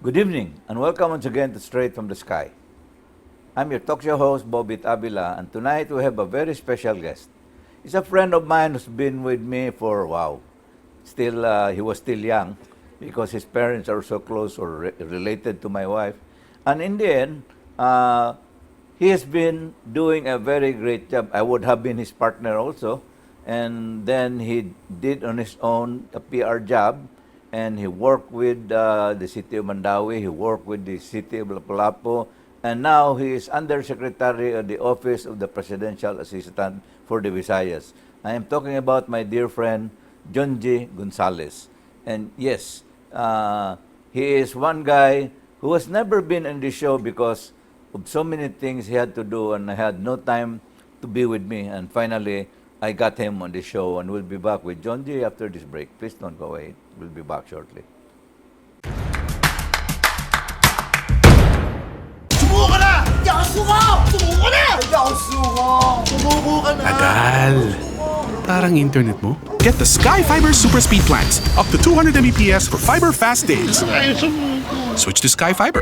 Good evening and welcome once again to Straight from the Sky. I'm your talk show host, Bobit Avila, and tonight we have a very special guest. He's a friend of mine who's been with me for, wow, still he was still young because his parents are so close or related to my wife. And in the end, he has been doing a very great job. I would have been his partner also. And then he did on his own a PR job, and he worked with the city of Mandaue, he worked with the city of Lapu-Lapu, and now he is Undersecretary of the Office of the Presidential Assistant for the Visayas. I am talking about my dear friend, Jonjie Gonzales. And yes, he is one guy who has never been in the show because of so many things he had to do and had no time to be with me. And finally, I got him on the show, and we'll be back with Jonjie after this break. Please don't go away. We'll be back shortly. Sumuko ka na! Hindi ako suko! Sumuko ka na! Hindi ako suko! Sumuko ka na! Tagal. Parang internet mo. Get the Sky Fiber Super Speed plans, up to 200 Mbps for fiber fast days. Switch to Sky Fiber.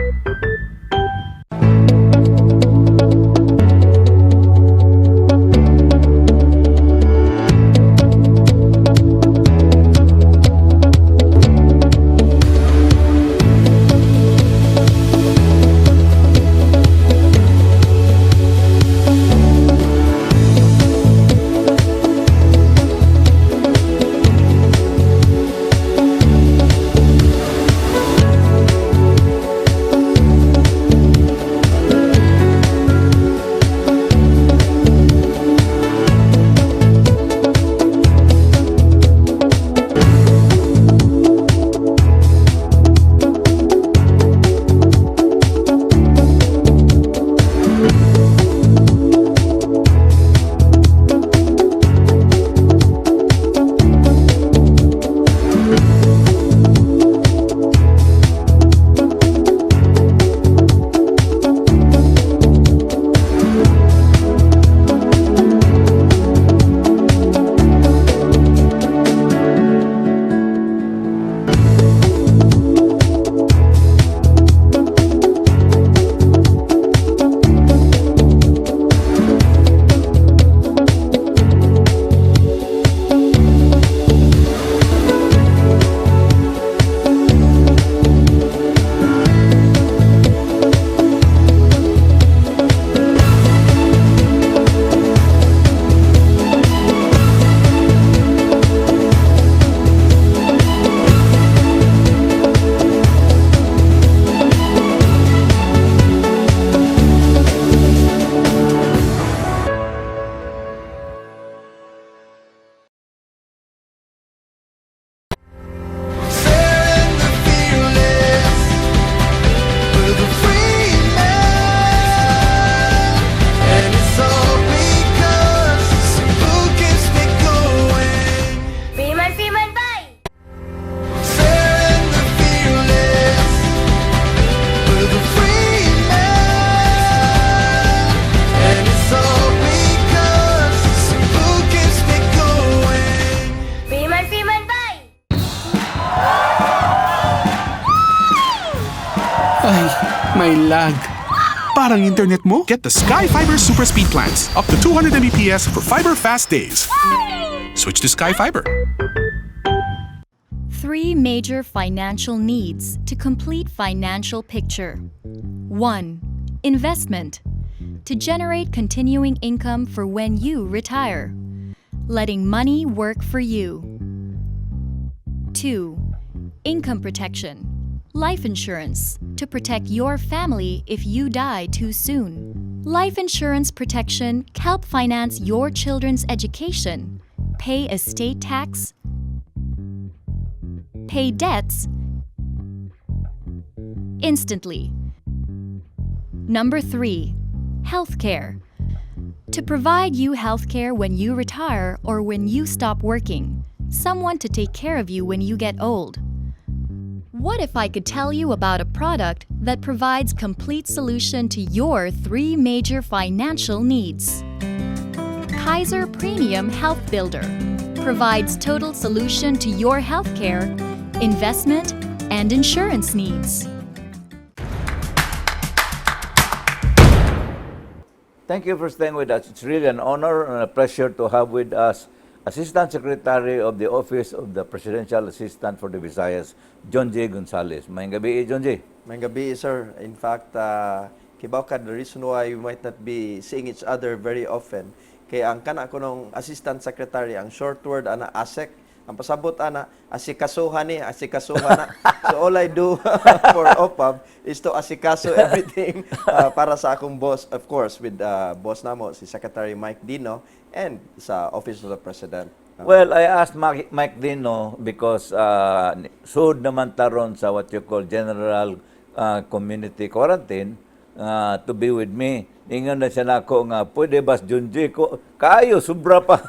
Fearing the fearless, we're the free man. And it's all because Cebu keeps me going. Freeman, Freeman, bye! Fearing the fearless, we're the free man. And it's all because Cebu keeps me going. Freeman, Freeman, bye! Ay, may lag. Parang internet mo. Get the Sky Fiber Super Speed plans, up to 200 Mbps for fiber fast days. Switch to Sky Fiber. Three major financial needs to complete financial picture. 1. Investment. To generate continuing income for when you retire. Letting money work for you. 2. Income protection. Life insurance to protect your family if you die too soon. Life insurance protection help finance your children's education, pay estate tax, pay debts instantly. Number 3, healthcare. To provide you healthcare when you retire or when you stop working, someone to take care of you when you get old. What if I could tell you about a product that provides complete solution to your three major financial needs? Kaiser Premium Health Builder provides total solution to your healthcare, investment, and insurance needs. Thank you for staying with us. It's really an honor and a pleasure to have with us Assistant Secretary of the Office of the Presidential Assistant for the Visayas, John J. Gonzales. Maayong gabii, John J. Maayong gabii, sir. In fact, kibaw ka, the reason why we might not be seeing each other very often, kay ang kana ko nung assistant secretary, ang short word ana ASEC. Ang pasabot ana, asikasuhan ni, asikasuhan na. So all I do for OPAV is to asikaso everything para sa akong boss, of course, with boss namo, si Secretary Mike Dino, and sa Office of the President. Well, I asked Mike Dino because sud naman ta ron sa what you call general community quarantine to be with me. Ingon na siya nako nga, "Pwede ba John J ko?" Kaayo, sobra pa.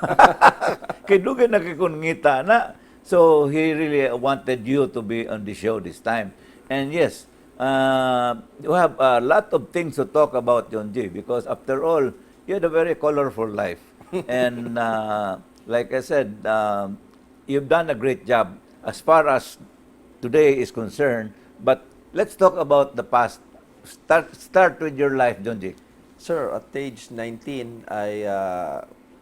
Kay dugay na kay kong ngita na. So he really wanted you to be on the show this time. And yes, you have a lot of things to talk about, John J, because after all, you had a very colorful life. And like I said, you've done a great job as far as today is concerned. But let's talk about the past. Start with your life, John J. Sir, at age 19, I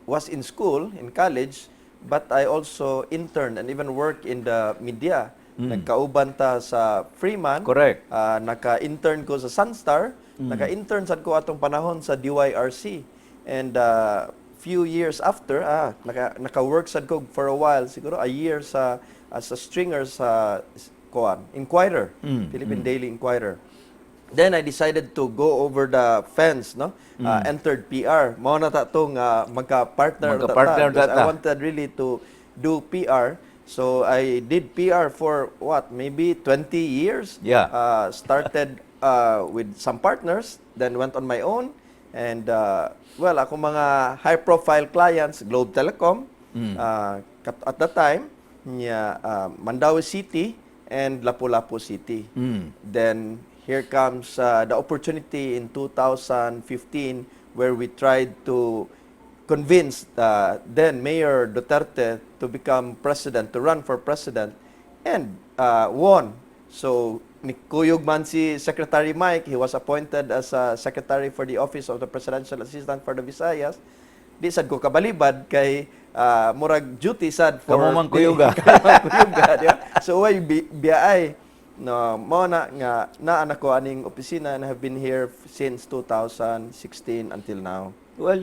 was in school, in college, but I also interned and even worked in the media. Nagkauban ta sa Freeman. Correct. Naka-intern ko sa Sunstar. Naka-intern sad ko atong panahon sa DYRC. And few years after, naka-work sad ko for a while, siguro a year sa as a stringer sa kuan, Inquirer, Philippine Daily Inquirer. Then I decided to go over the fence, no? Entered PR. Mao na ta tong magka-partner ta ta, Magka-partner ta because I ta. Wanted really to do PR. So I did PR for what? Maybe 20 years. Started with some partners, then went on my own. And well, ako mga high-profile clients, Globe Telecom, at that time, nya, Mandaue City and Lapu-Lapu City. Then here comes the opportunity in 2015 where we tried to convince then Mayor Duterte to become president, to run for president, and won. So, nikuyog man si Secretary Mike, he was appointed as a secretary for the Office of the Presidential Assistant for the Visayas. Di sad ko kabalibad kay murag duty sad for Kamo man kuyuga. Kamo man kuyuga, di ba? So way biyaay no mao na nga naa na ko aning opisina and have been here since 2016 until now. Well,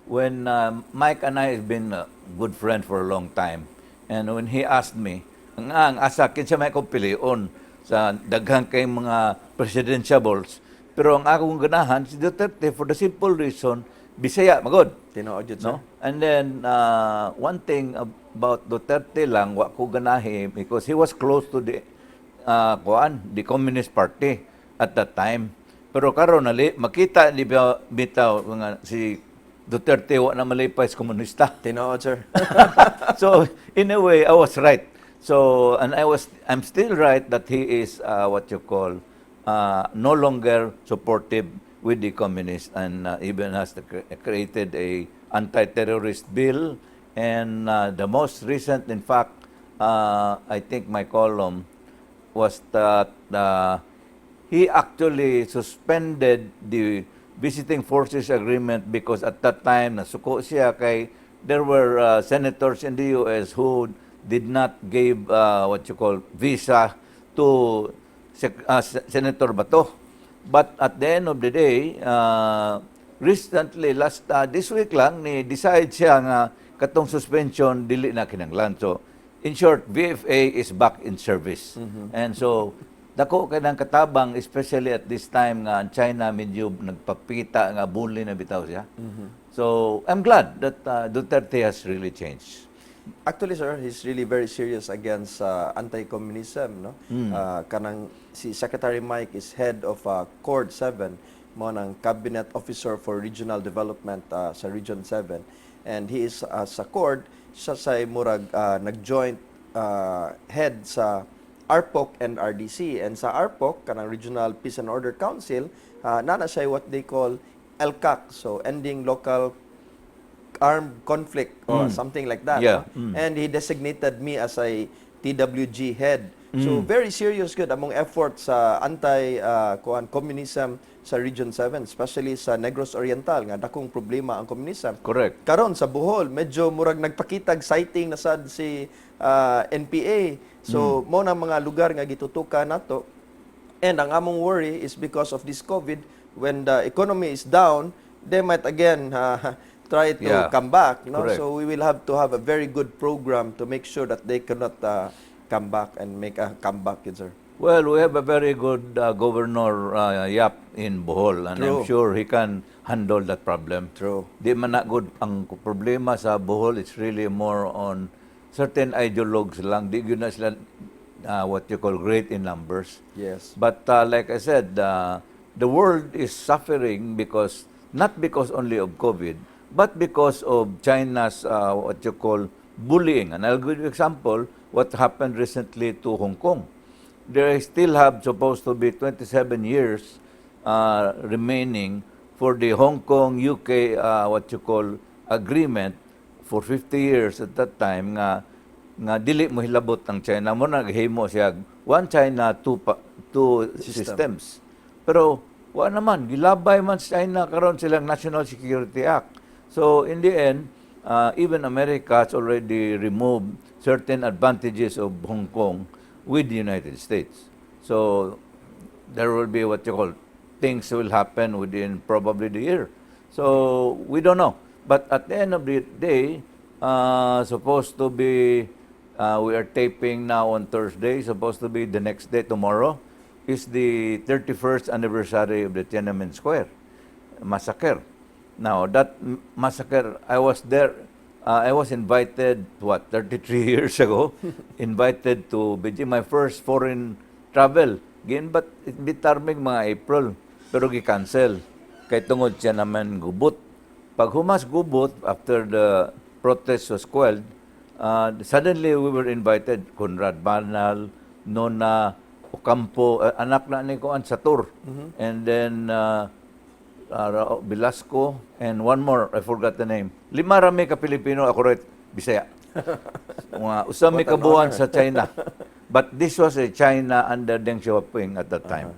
when Mike and I have been a good friend for a long time, and when he asked me, ang asa, kinsa may akong pilion sa daghan kay mga presidentiables, pero ang akong ganahan si Duterte for the simple reason, Bisaya, magod. Tinuod jud, sir. No? And then, one thing about Duterte lang, wa ko ganahi because he was close to the kuan, the Communist Party at that time. Pero karon nali makita di ba bitaw nga si Duterte wa na malipay sa komunista. Tinuod, sir. So in a way, I was right. So and I'm still right that he is what you call no longer supportive with the communists and even has created a anti-terrorist bill. And the most recent, in fact, I think my column was that he actually suspended the visiting forces agreement because at that time nasuko siya kay there were senators in the US who did not give what you call visa to Senator Bato. But at the end of the day, recently, last this week lang, ni decide siya nga katong suspension dili na kinanglan. So, in short, VFA is back in service. And so, dako kay ng katabang, especially at this time nga ang China medyo nagpapita nga bully na bitaw siya. So, I'm glad that Duterte has really changed. Actually, sir, he's really very serious against anti-communism, no? Kanang si Secretary Mike is head of CORD 7, mao nang Cabinet Officer for Regional Development sa Region 7. And he is sa CORD, siya sa murag nag-joint head sa RPOC and RDC. And sa RPOC, kanang Regional Peace and Order Council, naa na siya what they call ELCAC, so Ending Local Armed Conflict or something like that, no? And he designated me as a TWG head. So very serious gud among effort sa anti kuan communism sa Region 7, especially sa Negros Oriental nga dakong problema ang communism. Correct. Karon sa Bohol, medyo murag nagpakitag sighting na sad si NPA. So mao na mga lugar nga gitutukan nato. And ang among worry is because of this COVID, when the economy is down, they might again try to come back. No? Correct. So we will have to have a very good program to make sure that they cannot come back and make a comeback, yun, sir. Well, we have a very good Governor Yap in Bohol, and I'm True. sure he can handle that problem. True. Di man na good ang problema sa Bohol, it's really more on certain ideologues lang. Di gyud na sila what you call great in numbers. But like I said, the world is suffering because not because only of COVID, but because of China's what you call bullying. And I'll give you example what happened recently to Hong Kong. They still have supposed to be 27 years remaining for the Hong Kong UK what you call agreement for 50 years at that time nga dili mo hilabot ang China mo naghimo siya one China, two System. systems, pero wa naman gilabay man sa China karon silang National Security Act. So in the end, even America has already removed certain advantages of Hong Kong with the United States. So there will be what you call things will happen within probably the year. So we don't know. But at the end of the day, supposed to be, we are taping now on Thursday, supposed to be the next day, tomorrow, is the 31st anniversary of the Tiananmen Square massacre. Now, that massacre, I was there, I was invited, what, 33 years ago, invited to Beijing, my first foreign travel. Gin, but imbitar mig mga April, pero gi-cancel. Kay tungod Tiananmen gubot. Pag humas gubot, after the protest was quelled, suddenly we were invited, Conrad Banal, Nona Ocampo, anak na ni Kuan Satur. And then, Velasco, and one more, I forgot the name. Lima rami ka Pilipino, ako right, Bisaya. Mga usa mi What an kabuan honor. sa China. But this was a China under Deng Xiaoping at that time.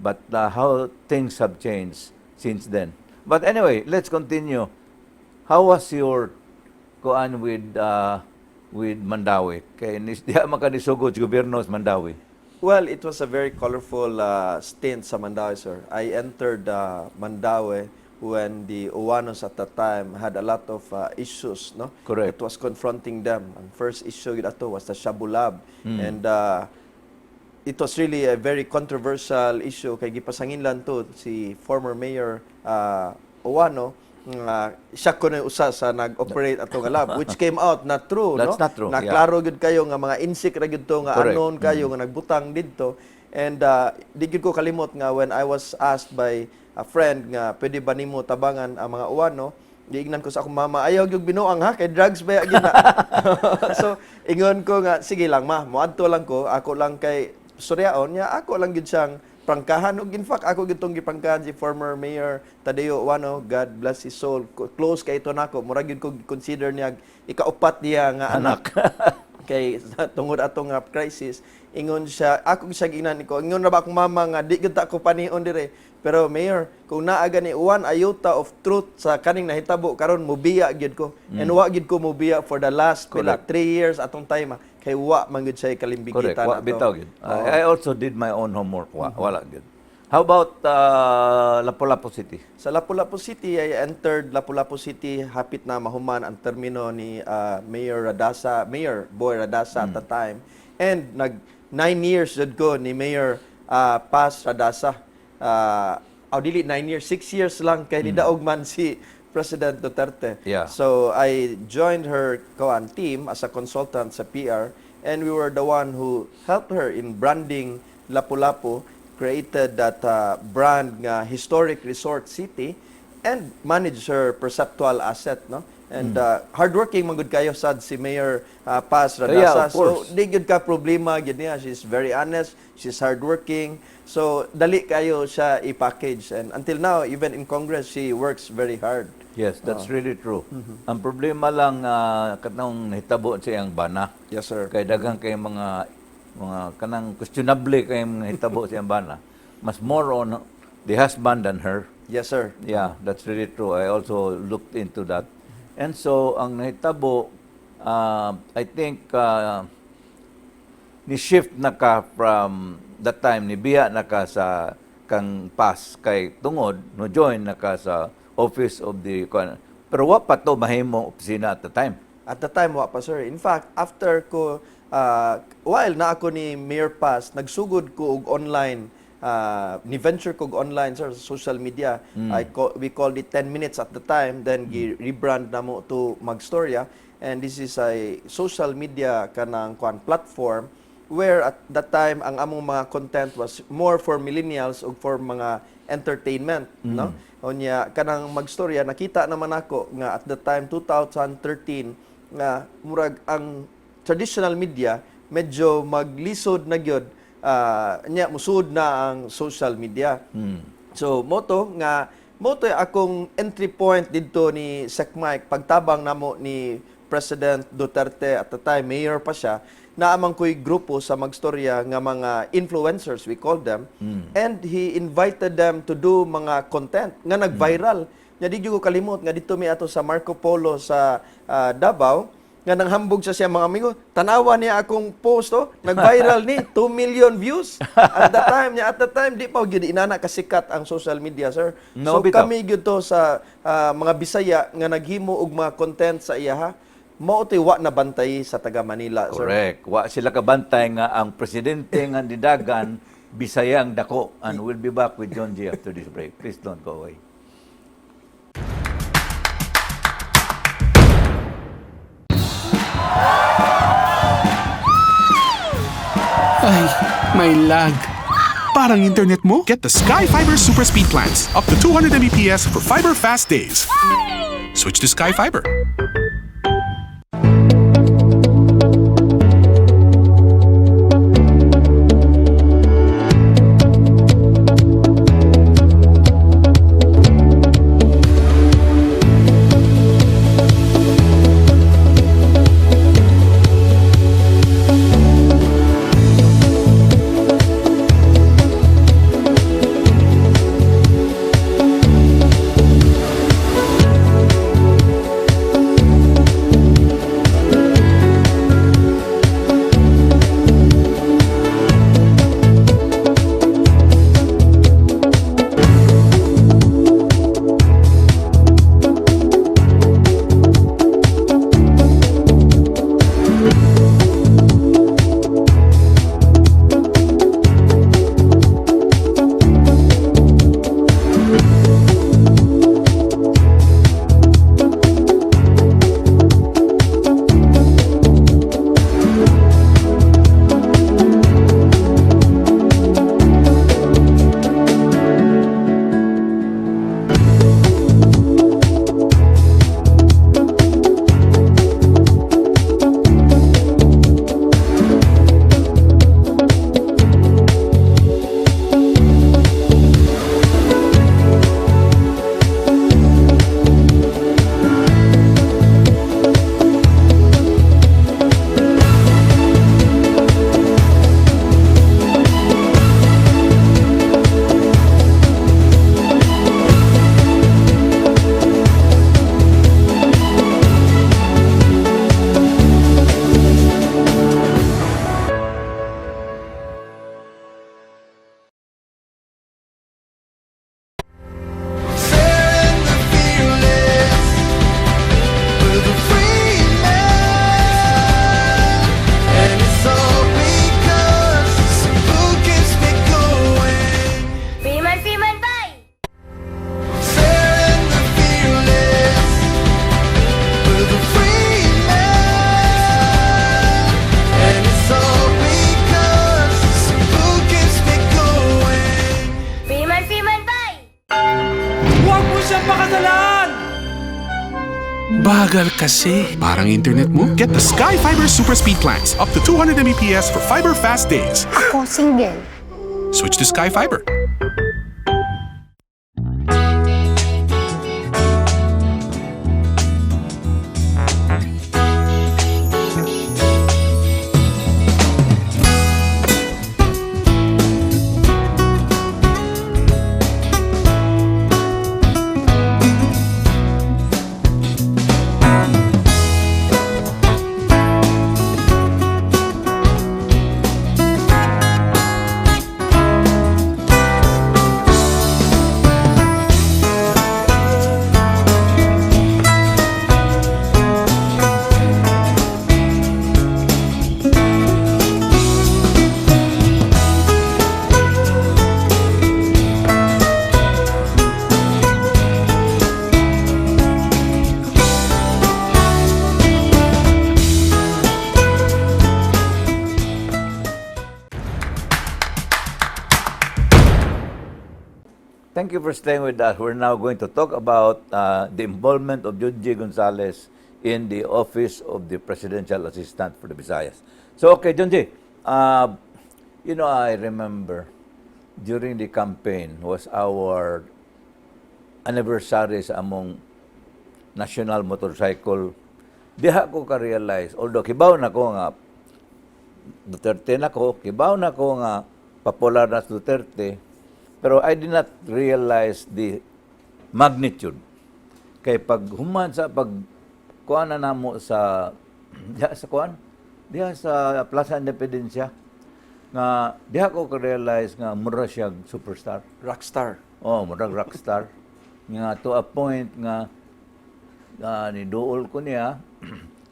But how things have changed since then. But anyway, let's continue. How was your kuan with Mandaue? Kay nis diha man ka nisugod sa gobyerno sa Mandaue. Well, it was a very colorful stint sa Mandaue, sir. I entered Mandaue when the Ouanos at that time had a lot of issues, no? Correct. It was confronting them. Ang first issue yun ato was the Shabu Lab. And it was really a very controversial issue kay gipasanginlan to si former mayor Ouano nga siya kuno usa sa nag-operate ato nga lab, which came out not true. That's No, not true, na yeah. klaro gyud kayo nga mga insik ra gyud to nga Correct. unknown kayo nga nagbutang didto. And di gyud ko kalimot nga when I was asked by a friend nga pwede ba nimo tabangan ang mga Ouano, giingnan ko sa akong mama, "Ayaw gyud binuang ha, kay drugs ba gyud na?" So ingon ko nga, "Sige lang, ma, moadto lang ko, ako lang kay Suryaon niya, ako lang gyud siyang prangkahan." Ug in fact, ako gyud tong giprangkahan si former Mayor Tadeo Ouano, God bless his soul. Close kay ito nako, murag gyud ko consider niya ikaupat niya nga anak kay tungod ato nga crisis. Ingon siya, ako siya giingnan ko, ingon ra ba akong mama nga di gyud ta ko panion dire, pero mayor, kung naa gani one iota of truth sa kaning nahitabo karon, mubiya gyud ko. And wa gyud ko mubiya for the last pila Correct. 3 years atong time, ah, kay wa man gyud siya Correct. kalimbigitan Wa ato. bitaw gyud. I also did my own homework. Wala gyud. How about Lapu-Lapu City? Sa Lapu-Lapu City, I entered Lapu-Lapu City hapit na mahuman ang termino ni Mayor Radasa, Mayor Boy Radasa at the time. And nag 9 years jud ko ni Mayor Paz Radasa. Oh, dili 9 years, 6 years lang kay nidaog man si President Duterte. So I joined her kuan team as a consultant sa PR, and we were the one who helped her in branding Lapu-Lapu, created that brand nga historic resort city and managed her perceptual asset, no? And hardworking man gud kayo sad si Mayor Paz Radasa. Yeah, of course. So di gyud ka problema gyud niya. She's very honest, she's hardworking. So dali kayo siya i-package, and until now, even in Congress, she works very hard. Yes, that's really true. Ang problema lang katong nahitabo sa iyang bana. Yes, sir. Kay daghan kay mga Mga kanang questionable kay mga hitabo sa iyang bana. Mas more on the husband than her. Yes, sir. Yeah, that's really true. I also looked into that. And so, ang nahitabo, I think, ni shift na ka from that time, ni biya na ka sa kang Paz kay tungod, no join na ka sa office of the, pero wa pa to mahimo opisina at the time. At the time, wa pa, sir. In fact, after ko, while na ako ni Mayor Paz, nagsugod ko og online, ni venture ko og online, sir, sa social media. We called it 10 minutes at the time, then gi-rebrand na mo to Magstorya. And this is a social media kanang kwan platform where at that time ang among mga content was more for millennials ug for mga entertainment, no? Unya kanang Magstorya, nakita naman ako nga at the time 2013 nga murag ang traditional media medyo maglisod na gyud, nya musud na ang social media. So mo to akong entry point didto ni Sec Mike, pagtabang namo ni President Duterte. At the time mayor pa siya, naamang ko'y grupo sa Magstorya nga mga influencers, we call them, and he invited them to do mga content nga nag-viral. Nya di gyud ko kalimot nga dito mi ato sa Marco Polo sa Davao nga nanghambog sa siya mga amigo, tanawa niya akong post, oh, nag-viral ni 2 million views at the time niya. At the time di pa gyud inana kasikat ang social media, sir. No, so bitaw. kami gyud to sa mga Bisaya nga naghimo og mga content sa iyaha, mao to'y wa na bantay sa taga Manila, sir. Correct. Wa sila kabantay nga ang presidente nga didagan Bisaya ang dako. And we'll be back with John G. after this break. Please don't go away. Ay, may lag. Parang internet mo? Get the Sky Fiber Super Speed plans. Up to 200 Mbps for fiber fast days. Switch to Sky Fiber. Freeman, Freeman, bye! Freeman, Freeman, bye! Huwag mo siyang pakasalan! Bagal kasi. Parang internet mo? Get the Sky Fiber Super Speed plans. Up to 200 Mbps for fiber fast days. Ako single. Switch to Sky Fiber. Thank you for staying with us. We're now going to talk about the involvement of Junjie Gonzales in the office of the Presidential Assistant for the Visayas. So, okay, Junjie, I remember during the campaign was our anniversary sa among national motorcycle. Diha ko ka-realize, although kibaw na ko nga Duterte na ko, kibaw na ko nga popular na si Duterte, pero I did not realize the magnitude. Kay pag human sa pag kuan na namo sa diha sa kuan, diha sa Plaza Independencia, nga diha ko ka-realize nga mura siya superstar. Rockstar. Oh, murag rockstar. Nga to a point nga ni duol ko niya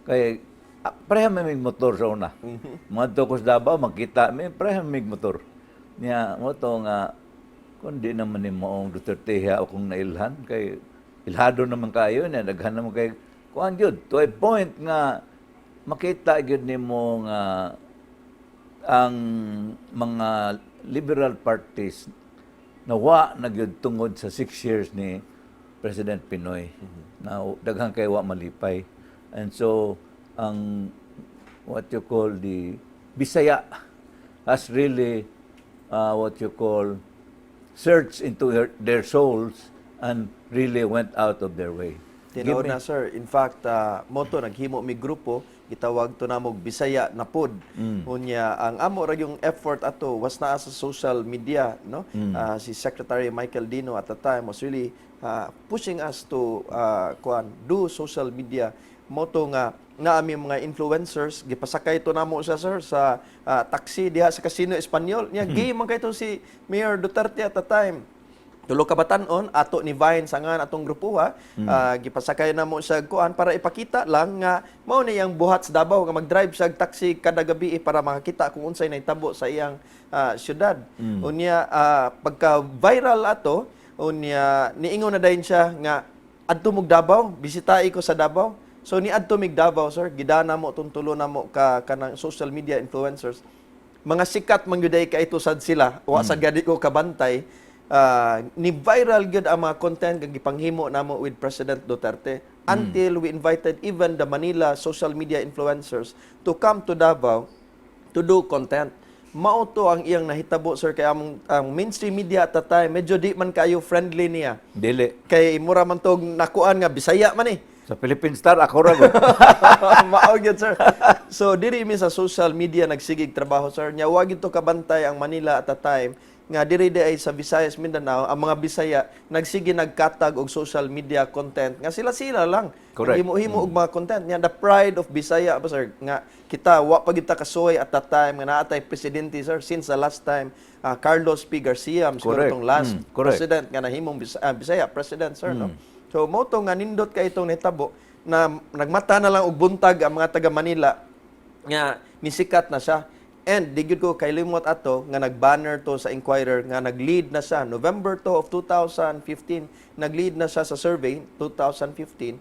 kay pareha may mig motor sa una. Mga ko sa Davao, magkita mi, pareha may mig motor. Niya mo to nga kung di naman ni maong Duterte hiya akong nailhan kay ilhado naman kayo niya, daghan naman kay kuan gyud to a point nga makita gyud nimo nga ang mga liberal parties nawa na gyud tungod sa 6 years ni President PNoy na daghan kay wa malipay, and so ang what you call the Bisaya has really what you call searched into their souls and really went out of their way. Tinuod Give me- na, sir. In fact, mo to naghimo mi grupo, gitawag to namog Bisaya na pod. Unya ang amo ra yung effort ato was naa sa social media, no? Si Secretary Michael Dino at the time was really pushing us to kuan, do social media. Mo to nga naami mga influencers, gipasakay to namo siya, sir, sa taxi diha sa Casino Espanyol. Nya gay man kay to si Mayor Duterte at the time. Tulo ka batan-on ato ni Vine sa ngan atong grupo ha. Gipasakay na mo siya kuan para ipakita lang nga mao ni iyang buhat sa Davao nga mag-drive siya og taxi kada gabi eh, para makakita kung unsay nahitabo sa iyang syudad. Unya pagka viral ato, unya niingon na dayon siya nga adto mog Davao, bisitai ko sa Davao. So ni adto mig Davao, sir, gidana mo tong tulo na mo ka kanang social media influencers, mga sikat man gyud ay kay sad sila, wa sa gadi ko kabantay. Ni viral gyud ang mga content nga gipanghimo namo with President Duterte until we invited even the Manila social media influencers to come to Davao to do content. Mao to ang iyang nahitabo, sir, kay ang mainstream media at the time medyo di man kayo friendly niya Dili. Kay mura man tog nakuan nga Bisaya man eh. Sa Philippine Star, ako ra gud. Mao gyud, sir. So diri mi sa social media nagsigig trabaho, sir. Nya wa gyud to kabantay ang Manila at the time nga diri di ay sa Visayas, Mindanao, ang mga Bisaya nagsige nagkatag og social media content nga sila-sila lang. Himo-himo og mga content nya the pride of Bisaya ba, sir, nga kita wa pa gyud ta kasuway at that time nga naa tay presidente, sir, since the last time Carlos P. Garcia siguro tong last president nga nahimong Bisaya president, sir, no? So mo to nga nindot kay itong nahitabo na nagmata na lang og buntag ang mga taga Manila nga nisikat na siya. And di gyud ko kailimot ato nga nag-banner to sa Inquirer nga nag-lead na siya November to of 2015, nag-lead na siya sa survey 2015.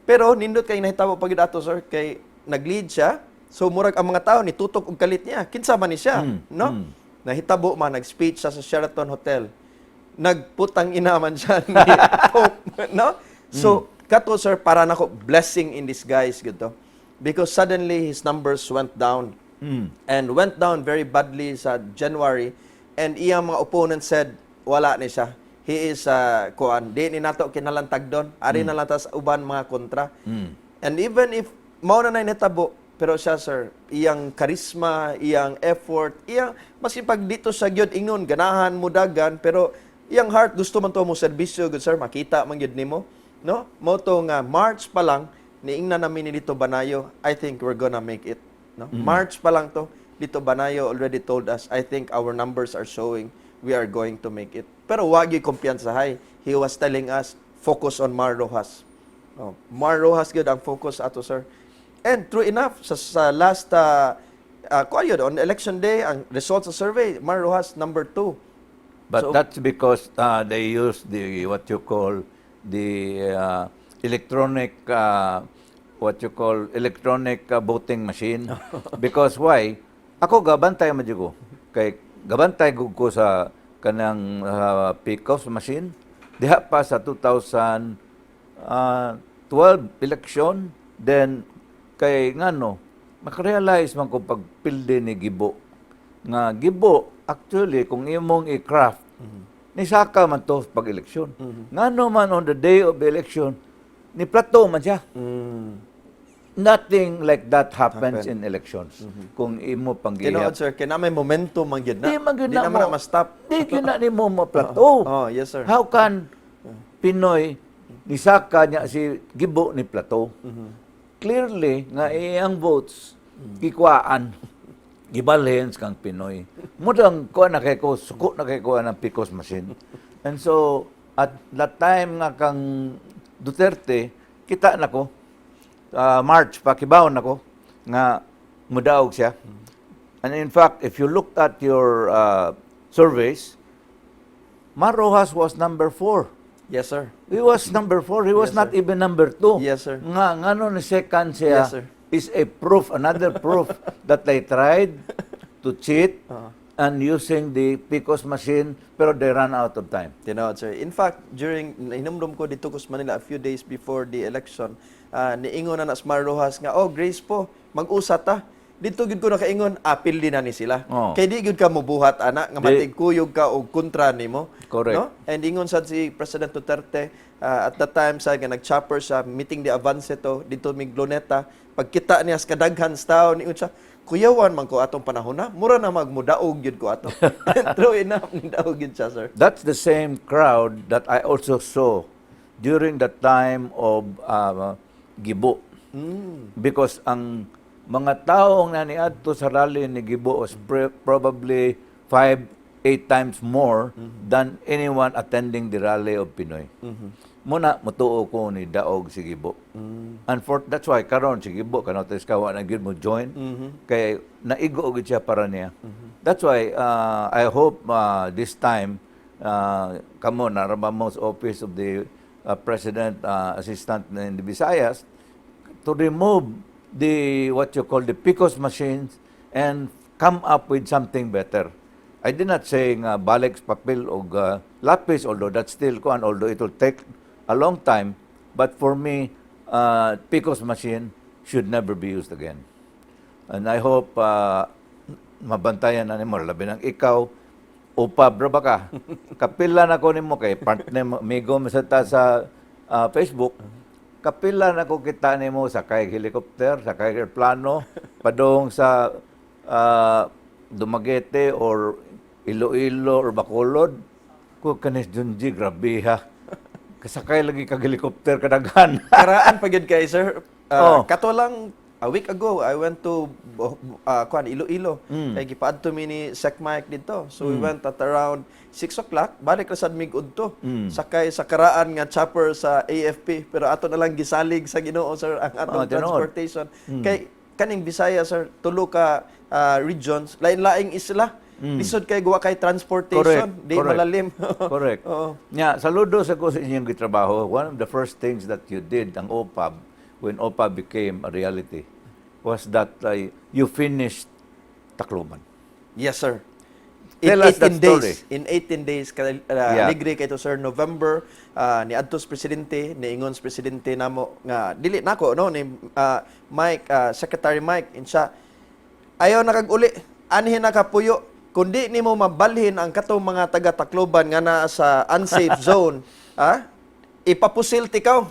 Pero nindot kay nahitabo pa gyud ato, sir, kay nag-lead siya. So murag ang mga tao ni tutok og kalit niya. Kinsa man ni siya, no? Nahitabo man nag-speech siya sa Sheraton Hotel. Nagputang ina man siya ni Pope, no? So kato, sir, para nako blessing in disguise gyud to. Because suddenly his numbers went down. And went down very badly sa January, and iyang mga opponents said wala ni siya. He is kuan, di ni nato kinalantag doon. Ari na lang ta sa uban mga kontra. And even if mao na nay nahitabo, pero siya, sir, iyang charisma, iyang effort, iyang maski pag dito sa gyud ingon ganahan mo dagan, pero iyang heart gusto man to mo serbisyo gud, sir, makita man gyud nimo, no? Mo to nga March pa lang niingna namin ni Lito Banayo, "I think we're gonna make it," no? March pa lang to, Lito Banayo already told us, "I think our numbers are showing we are going to make it." Pero wag gyud kumpiyansa hay. He was telling us, "Focus on Mar Roxas." Oh, Mar Roxas gyud ang focus ato, sir. And true enough, sa last kuan yun, on election day, ang results sa survey, Mar Roxas number 2. But that's because they use the what you call the electronic what you call electronic voting machine. Because why? Ako gabantay man jud ko. Kay gabantay gud ko sa Kanang PCOS machine diha pa sa 2012 election. Then kay ngano makarealize man ko pagpildi ni Gibo nga Gibo actually, kung imong i-craft, ni saka man to pag eleksyon. Ngano man on the day of the election ni plateau man siya. Nothing like that happens in elections kung imo panggihap. Tinuod, sir, kay na may momentum man gyud na. Di man gyud Di na na man mo. na ma-stop. Di gyud na nimo mo-plateau. Oh, yes, sir. How can PNoy ni saka niya si Gibo ni plateau? Clearly nga iyang votes gikuhaan, gibalhin kang PNoy. Mudang kuha na kay ko, suko na kay ko ng PCOS machine. And so at that time nga kang Duterte, kita na ko March pa, kibaw na ko nga mudaog siya. And in fact, if you looked at your surveys, Mar Roxas was number 4. Yes, sir. He was number 4. He was Yes, not sir. even number 2. Yes, sir. Nga, ngano ni second siya Yes, sir. is a proof, another proof that they tried to cheat and using the PCOS machine, pero they ran out of time. Tinuod, sir. In fact, during, hinumdum ko dito ko sa Manila a few days before the election, niingon na na si Mar Roxas nga, "Oh, Grace po, mag-usa ta." Dito gyud ko nakaingon, apil din na ni sila. Kay di gyud ka mobuhat ana nga matigkuyog ka og kontra nimo. Correct. No? And ingon sad si President Duterte at that time sa nga nag-chopper sa meeting de avance to dito mig Luneta, pagkita niya sa kadaghan sa tao, niingon siya, "Kuyawan man ko atong panahon na, mura na magmudaog gyud ko ato." True enough, nidaog gyud siya, sir. That's the same crowd that I also saw during the time of Gibo. Because ang mga taong naniadto sa rally ni Gibo was probably 5, 8 times more than anyone attending the rally of PNoy. Muna, mutuo ko ni daog si Gibo. And for, that's why karon si Gibo, kanotice ka, wa na gyud mo join. Kay naigo gyud siya para niya. That's why I hope this time kamo naraba mo sa office of the President Assistant in the Visayas to remove the what you call the PCOS machines and come up with something better. I did not say nga balik sa papel og lapis, although that's still kuan, although it will take a long time, but for me, PCOS machine should never be used again. And I hope mabantayan na nimo, labi nang ikaw upab ra ba ka. Kapila na ko nimo kay partner mo, amigo mo sa ta sa Facebook. Kapila na ko kita nimo sa kay helicopter, sa kay aeroplano, padung sa Dumaguete or Iloilo or Bacolod. Ko kanis Junji, grabe ha. Kasakay lagi kag helicopter kadaghan. Karaan pa gyud kay, sir. Oh. Kato lang a week ago I went to kuan, Iloilo. Kay gipaadto mi ni Sec Mike dito. So we went at around 6 o'clock. Balik ra sad mig udto. Sakay sa karaan nga chopper sa AFP, pero ato na lang gisalig sa Ginoo, sir, ang atong Oh, tinuod. transportation. Kay kaning Bisaya, sir, tulo ka regions, lain-laing isla. Lisod kay guwa kay transportation, di malalim. Correct. Oo. Nya, saludo sa ko sa inyong gitrabaho. One of the first things that you did, ang OPAB, when OPAB became a reality, was that you finished Tacloban. Yes, sir. In Tell us that 18 days, story. in 18 days, aligre kay to, sir, November, ni adtos presidente, niingon sa presidente namo nga dili nako no ni Mike, Secretary Mike, insa, "Ayaw na kag uli, anhin na kapuyo kundi nimo mabalhin ang katong mga taga Tacloban nga naa sa unsafe zone, ipapusil tikaw."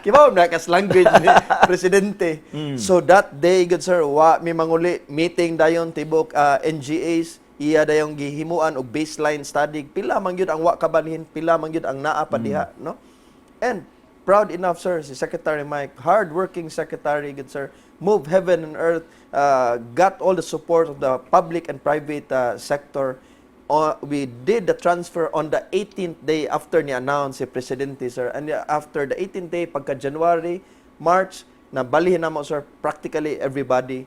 Kibaw na kas language ni presidente. So that day, good sir, wa mi manguli, meeting dayon tibok NGAs, iya dayong gihimuan og baseline study, pila man gyud ang wa kabalhin, pila man gyud ang naa pa diha, no? And proud enough, sir, si Secretary Mike, hard-working secretary, good sir, move heaven and earth, got all the support of the public and private sector. We did the transfer on the 18th day after ni announce si Presidente, sir. And after the 18th day, pagka January, March, nabalhin na mo, sir, practically everybody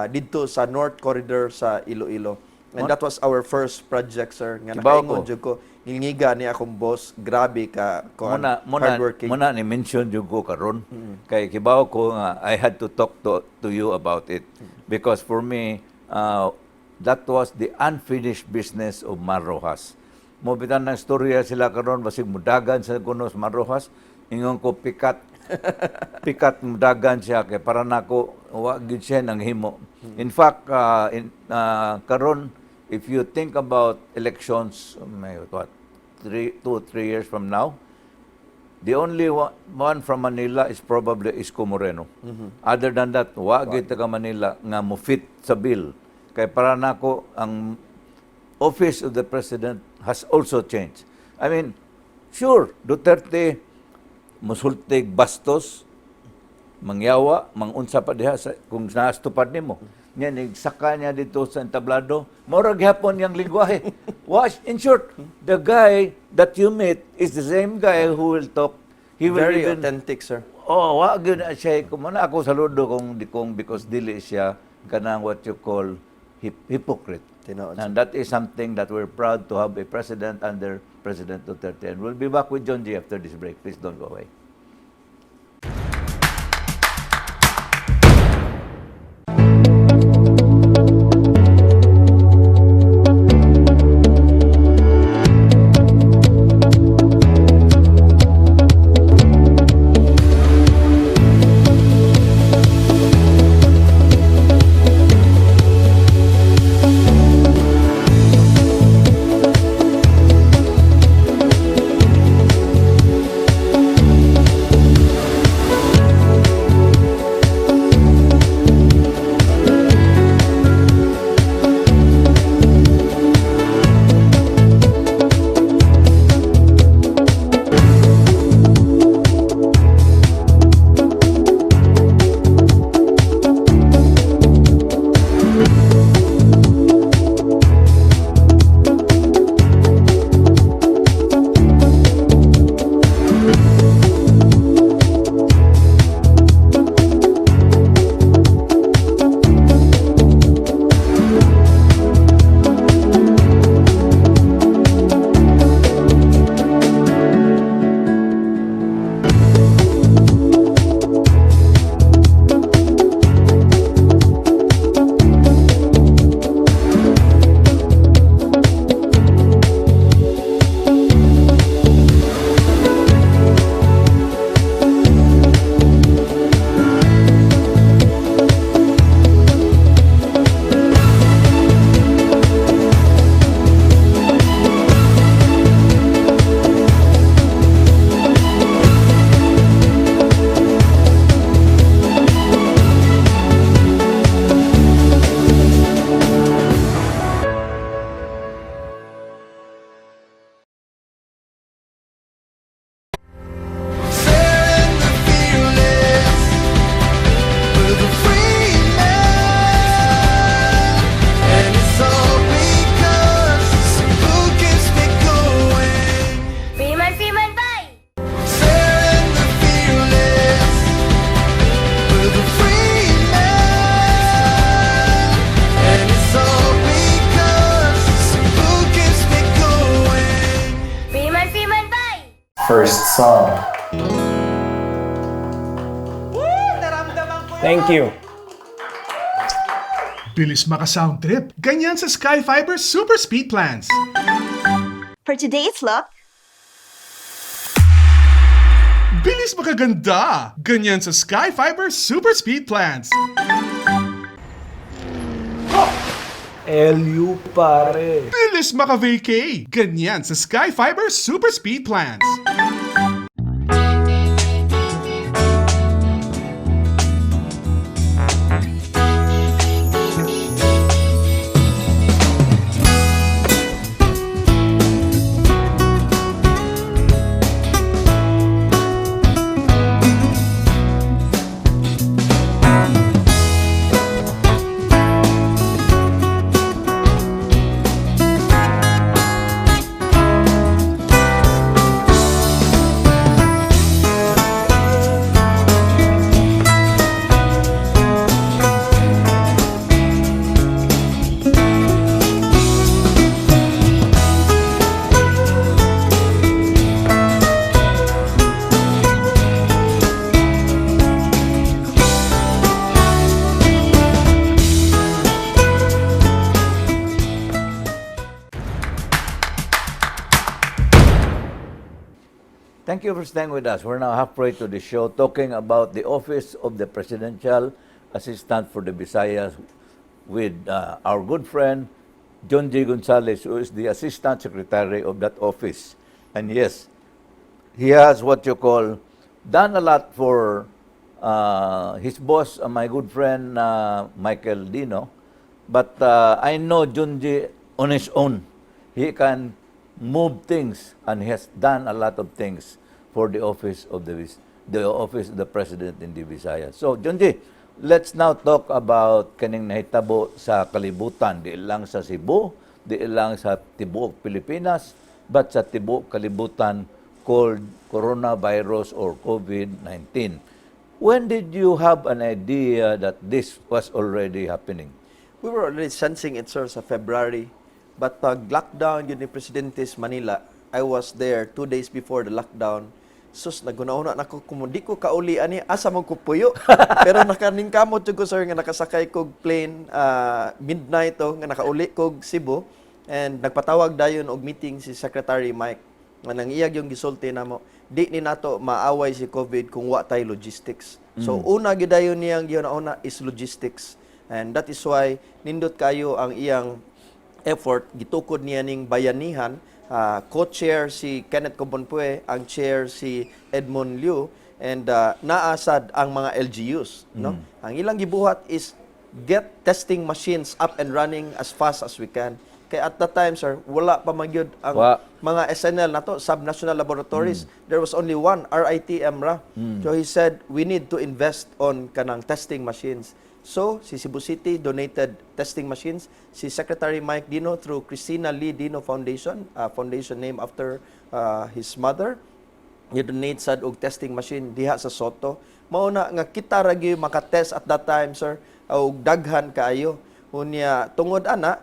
didto sa North Corridor sa Iloilo. And that was our first project, sir. Nga Kibaw nakaingon ko. jud ko, ngilngiga ni akong boss, grabe ka kuan, Muna, hardworking. muna ni mention jud ko karon kay kibaw ko nga I had to talk to you about it because for me That was the unfinished business of Mar Roxas. Mao bitaw ng istorya sila karon, basig mudagan sa kuno sa Mar Roxas, ingon ko pikat pikat mudagan siya kay para nako wa gyud siya nang himo. In fact, karon, if you think about elections, may what, 3, 2, 3 years from now, the only one from Manila is probably Isko Moreno. Other than that, wa gyud taga Manila nga mo fit sa bill. Kay para nako ang office of the president has also changed. I mean, sure, Duterte musultig bastos, mangyawa, mangunsa pa diha sa, kung naastupad nimo. Nya saka niya dito sa entablado, mura gihapon yang lingwahe. Was in short, the guy that you meet is the same guy who will talk. He will Very even, authentic, sir. Oh, wa gyud na siya kung na ako saludo kung di kung because dili siya kanang what you call hypocrite. Tinuod. And that is something that we're proud to have a president under President Duterte. And we'll be back with John G. after this break. Please don't go away. Sharing the fearless with a free man, and it's all because who keeps me going. Freeman, Freeman, bye! Sharing the fearless with a free man, and it's all because who keeps me going. Freeman, Freeman, bye! First song. Thank you. Bilis maka-sound trip. Ganyan sa Sky Fiber Super Speed Plans. For today's look, Bilis makaganda. Ganyan sa Sky Fiber Super Speed Plans. LU pare. Bilis maka-vacay. Ganyan sa Sky Fiber Super Speed Plans. Thank you for staying with us. We're now halfway to the show, talking about the Office of the Presidential Assistant for the Visayas with our good friend, John G. Gonzalez, who is the Assistant Secretary of that office. And yes, he has what you call done a lot for his boss, my good friend Michael Dino. But I know Junji on his own. He can move things, and he has done a lot of things for the office of the president in the Visayas. So, Junji, let's now talk about kaning nahitabo sa kalibutan, di lang sa Cebu, di lang sa tibuok Pilipinas, but sa tibuok kalibutan, called coronavirus or COVID-19. When did you have an idea that this was already happening? We were already sensing it, sir, sa February. But pag lockdown yun ni Presidente sa Manila, I was there 2 days before the lockdown. Sus, naghuna-huna nako kung di ko kauli ani, asa man ko puyo? Pero nakaningkamot jud ko, sir, nga nakasakay kog plane midnight to nga nakauli kog Cebu and nagpatawag dayon og meeting si Secretary Mike nga nang iyag yung gisulti namo, di ni nato maaway si COVID kung wa tay logistics. So una gyud dayon niyang gihuna-huna is logistics. And that is why nindot kayo ang iyang effort, gitukod niya ning Bayanihan, co-chair si Kenneth Cobonpue, ang chair si Edmund Liu, and naasad ang mga LGUs, no? Ang ilang gibuhat is get testing machines up and running as fast as we can. Kay at that time, sir, wala pa man gyud ang mga SNL nato, subnational laboratories. There was only one, RITM ra. So he said, we need to invest on kanang testing machines. So, si Cebu City donated testing machines. Si Secretary Mike Dino, through Christina Lee Dino Foundation, foundation named after his mother, donate sad og testing machine diha sa Sotto. Mao na nga kita ra gyud makatest at that time, sir, og daghan kaayo. Unya tungod ana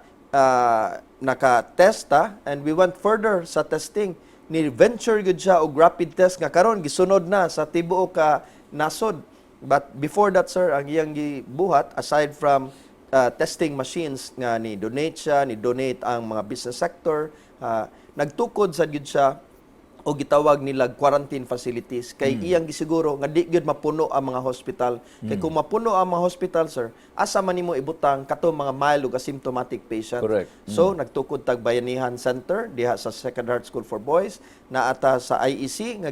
naka-test ta and we went further sa testing. Ni venture gyud siya og rapid test nga karon gisunod na sa tibuok ka nasod. But before that, sir, ang iyang gibuhat, aside from testing machines nga ni donate siya, ni donate ang mga business sector, nagtukod sa gyud siya o gitawag nila quarantine facilities kay iyang gisiguro nga di gyud mapuno ang mga hospital. Kay kung mapuno ang mga hospital, sir, asa man nimo ibutang kato mga mild ug asymptomatic patient? So nagtukod tag Bayanihan Center diha sa Second Heart School for Boys, naata sa IEC nga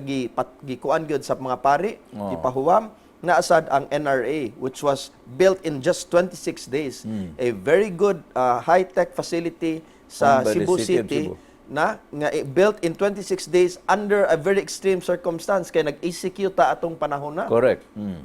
gikuan gyud sa mga pari, gipahuwam, naasad ang NRA, which was built in just 26 days, a very good high-tech facility sa Owned by the Cebu City of City Cebu. Na nga built in 26 days under a very extreme circumstance kay nag-ECQ ta atong panahon na.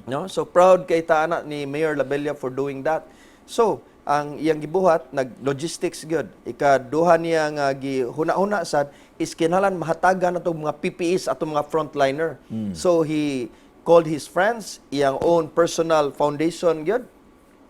No? So proud kay ta ana ni Mayor Labella for doing that. So, ang iyang gibuhat, nag logistics gyud. Ikaduha niya nga gihuna-huna sad is kinahanglan mahatagan natong mga PPEs atong mga frontliner. So he called his friends, iyang own personal foundation gyud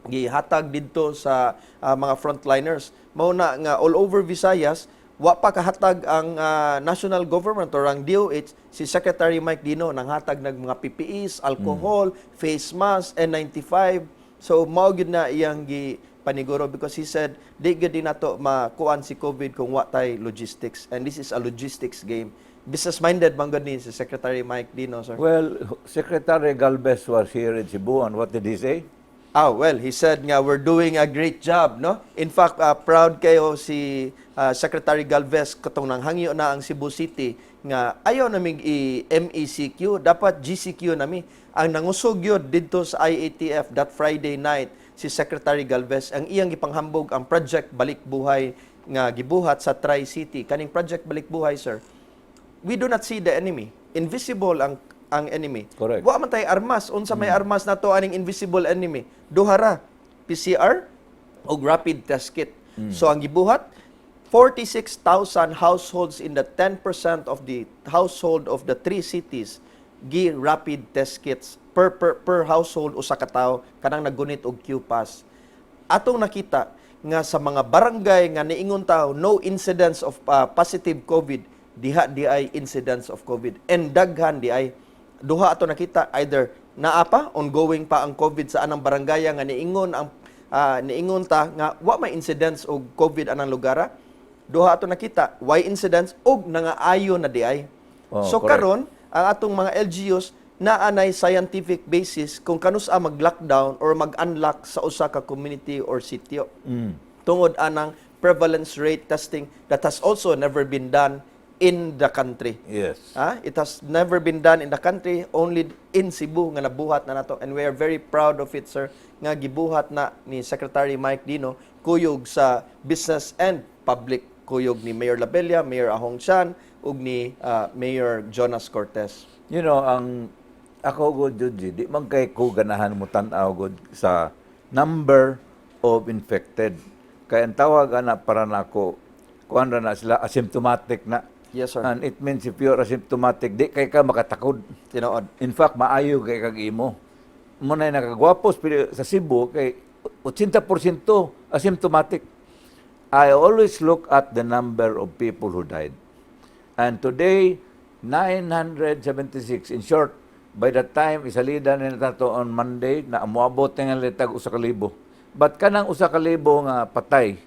gihatag didto sa mga frontliners. Mao na nga all over Visayas, wa pa kahatag ang national government or ang DOH, si Secretary Mike Dino nanghatag ng mga PPEs, alcohol, face mask, N95. So mao gyud na iyang gi paniguro because he said di gyud din nato makuan si COVID kung wa tay logistics, and this is a logistics game. Business minded man gud ni si Secretary Mike Dino, sir. Well, Secretary Galvez was here in Cebu, and what did he say? Ah, well, he said nga we're doing a great job, no? In fact, proud kayo si Secretary Galvez katong nanghangyo na ang Cebu City nga ayaw namig i-MECQ, dapat GCQ nami. Ang nangusog yun didto sa IATF that Friday night si Secretary Galvez, ang iyang gipanghambog ang Project Balik Buhay nga gibuhat sa Tri-City. Kaning Project Balik Buhay, sir, we do not see the enemy. Invisible ang enemy. Wa man tay armas. Unsa may armas nato aning invisible enemy? Duha ra: PCR o rapid test kit. So ang gibuhat, 46,000 households in the 10% of the household of the three cities gi rapid test kits per household, usa ka tawo kanang naggunit og Q-Pass. Atong nakita nga sa mga barangay nga niingon tao no incidence of positive COVID, diha di ay incidence of COVID and daghan di ay. Duha ato nakita: either naa pa, ongoing pa ang COVID sa anang barangay nga niingon ang niingon ta nga wa may incidence og COVID anang lugar. Duha ato nakita, why incidence og nangaayo na di ay. Oh, So correct. karon Ang atong mga LGUs naa nay scientific basis kung kanusa mag-lockdown or mag-unlock sa usa ka community or sitio. Tungod anang prevalence rate testing that has also never been done in the country. Ah, it has never been done in the country, only in Cebu nga nabuhat na nato. And we are very proud of it, sir, nga gibuhat na ni Secretary Mike Dino kuyog sa business and public, kuyog ni Mayor Labella, Mayor Ahong Chan, ug ni Mayor Jonas Cortez. Ang ako gud, Juji, di man kay ko ganahan mo tan-aw gud sa number of infected. Kay ang tawag ana para nako, kuan ra na sila, asymptomatic na. Yes, sir. And it means if you're asymptomatic, di kay ka makatakod. Tinuod. In fact, maayo kay kag imo. Mao na nakagwapos pero sa Cebu kay 80% asymptomatic. I always look at the number of people who died. And today, 976. In short, by the time isalida nila nato on Monday, na moabot nga litag 1,000. But kanang 1,000 nga patay,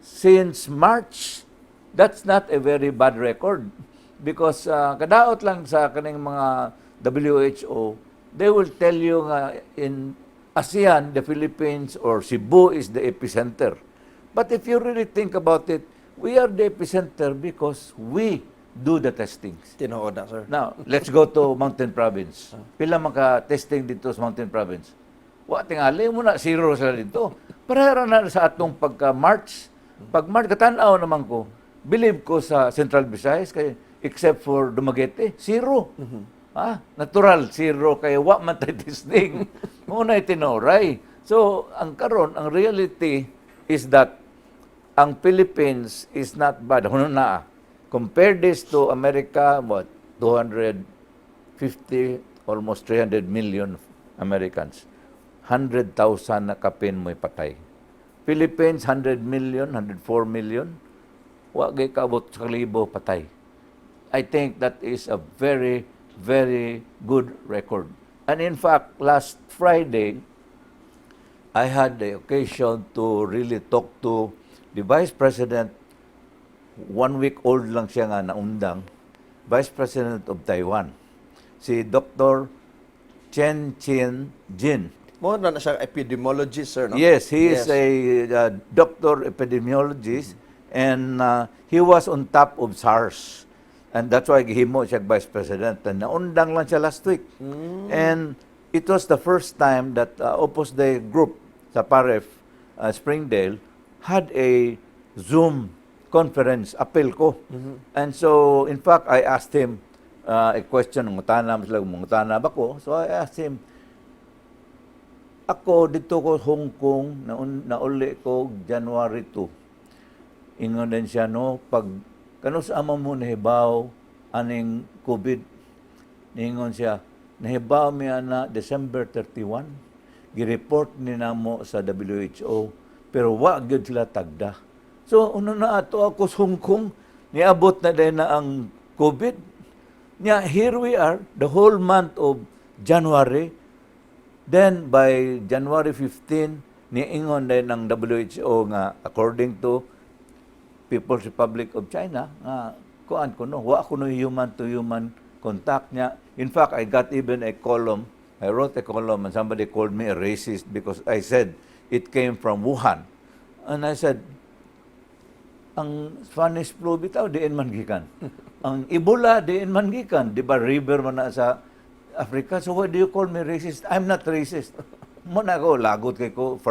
since March, that's not a very bad record. Because kadaot lang sa kaning mga WHO, they will tell you nga in ASEAN, the Philippines or Cebu is the epicenter. But if you really think about it, we are the epicenter because we do the testings. Tinuod na, sir. Now, let's go to Mountain Province. Pila man ka testing dito sa Mountain Province? Wa tingali mao na zero sila dito. Pareha na sa atong pagka March. Pag March katanaw naman ko, believe ko sa Central Visayas kay except for Dumaguete, zero. Ah, natural zero kay wa man tay testing. Mao na tinuray. So, ang karon, ang reality is that ang Philippines is not bad. Huno na. Compare this to America, what, 250, almost 300 million Americans. 100,000 na kapin mo'y patay. Philippines, 100 million, 104 million. Wa gyud kaabot sa libo patay. I think that is a very, very good record. And in fact, last Friday, I had the occasion to really talk to the Vice President, one week old lang siya nga naundang, Vice President of Taiwan, si Dr. Chen Chin Jin. Mao na na siya epidemiologist, sir, no? Yes, he is a doctor epidemiologist and he was on top of SARS. And that's why gihimo siya vice president. And naundang lang siya last week. And it was the first time that Opus Dei group sa PAREF, Springdale, had a Zoom conference, apil ko. And so, in fact, I asked him a question, mangutana sila, mangutana ba ko? So I asked him, ako dito ko Hong Kong, nauli ko January 2. Ingon din siya, no, pag kanus-a man mo nahibaw aning COVID, ningon siya, nahibaw mi ana December 31, gi-report ni namo sa WHO, pero wa gyud sila tagda. So, una na ato ako sa Hong Kong, niabot na din na ang COVID. Nya, here we are, the whole month of January. Then, by January 15, niingon din ng WHO nga, according to People's Republic of China, nga, kuan ko no, wa ko no human to human contact niya. In fact, I got even a column. I wrote a column and somebody called me a racist because I said it came from Wuhan. And I said, ang Spanish flu bitaw diin man gikan. Ang Ebola diin man gikan, di ba river man na sa Africa. So why do you call me racist? I'm not racist. Mao na ako lagot kay ko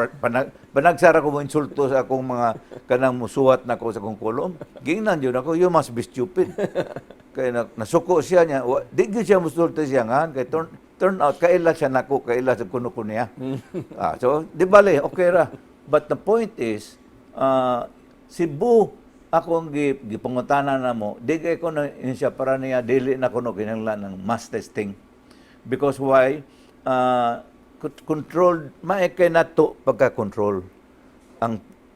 panagsara ko mo insulto sa akong mga kanang musuwat na ko sa akong kolom. Gingnan jud ako, "You must be stupid." Kay na, nasuko siya niya, di gyud siya musulti siya nga kay turn out kaila siya nako, kaila sa kuno ko niya. Ah, so di bale, okay ra. But the point is Cebu akong gipangutana na mo, di kay ko na siya para niya dili na kuno kinahanglan ng mass testing. Because why? Controlled maay kay nato pagka-control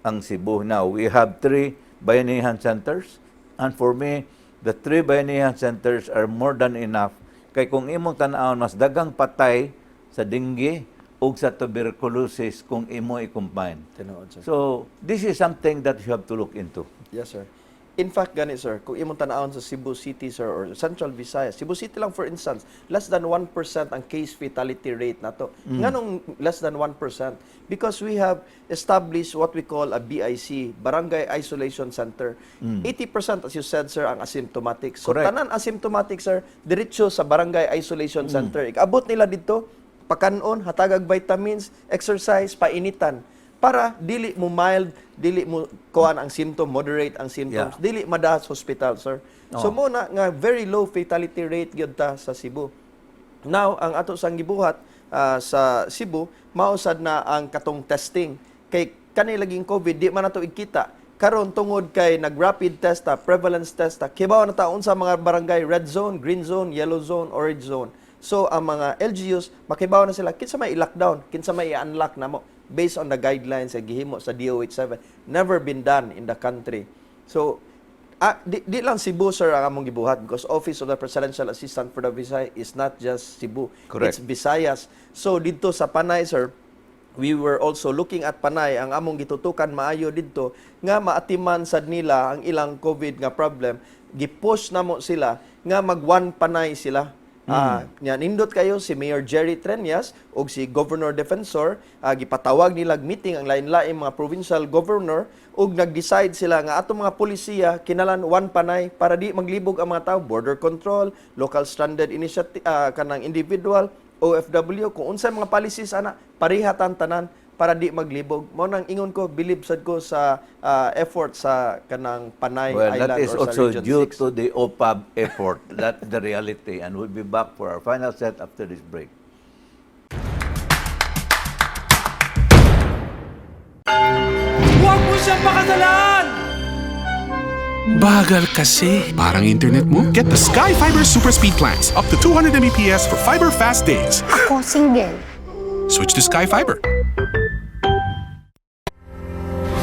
ang Cebu. Now, we have three bayanihan centers and for me, the three bayanihan centers are more than enough. Kay kung imong tan-awon, mas dagang patay sa dengue ug sa tuberculosis kung imo i-combine. Tinuod, sir. So, this is something that you have to look into. Yes, sir. In fact, gani sir, kung imong tan-awon sa Cebu City, sir, or Central Visayas, Cebu City lang, for instance, less than 1% ang case fatality rate nato. Nganong less than 1%? Because we have established what we call a BIC, Barangay Isolation Center. 80%, as you said, sir, ang asymptomatic. So Correct. tanan asymptomatic, sir, diretso sa Barangay Isolation Center. Ikabot nila dito, pakanon, hatagag vitamins, exercise, painitan para dili mo mild, dili mo kuan ang symptom, moderate ang symptoms, dili madahas hospital, sir. So mo na nga very low fatality rate gyud ta sa Cebu. Now, ang ato sang gibuhat sa Cebu, mausad na ang katong testing. Kay kani laging COVID, di man nato ikita. Karon tungod kay nag-rapid test ta, prevalence test ta, kibaw na ta unsa mga barangay red zone, green zone, yellow zone, orange zone. So ang mga LGUs makibaw na sila kinsa may i-lockdown, kinsa may i-unlock namo based on the guidelines sa gihimo sa DOH 7. Never been done in the country. So di lang Cebu, sir, ang among gibuhat because Office of the Presidential Assistant for the Visayas is not just Cebu. Correct. It's Visayas. So dito sa Panay, sir, we were also looking at Panay, ang among gitutukan maayo didto nga maatiman sad nila ang ilang COVID nga problem. Gipush namo sila nga mag one Panay sila. Nya nindot kayo si Mayor Jerry Treñas ug si Governor Defensor, gipatawag nila og meeting ang lain-lain mga provincial governor ug nag-decide sila nga atong mga polisiya kinalan one Panay para di maglibog ang mga tao, border control, local stranded initiative, kanang individual OFW, kung unsay mga policies ana, parihatan tanan para di maglibog. Mao nang ingon ko, believe sad ko sa effort sa kanang Panay Well, Island that is or sa also Region due 6. to the OPAB effort. That's the reality. And we'll be back for our final set after this break. Huwag mo siyang pakasalan! Bagal kasi. Parang internet mo? Get the Sky Fiber Super Speed plans. Up to 200 Mbps for fiber fast days. Ako single. Switch to Sky Fiber.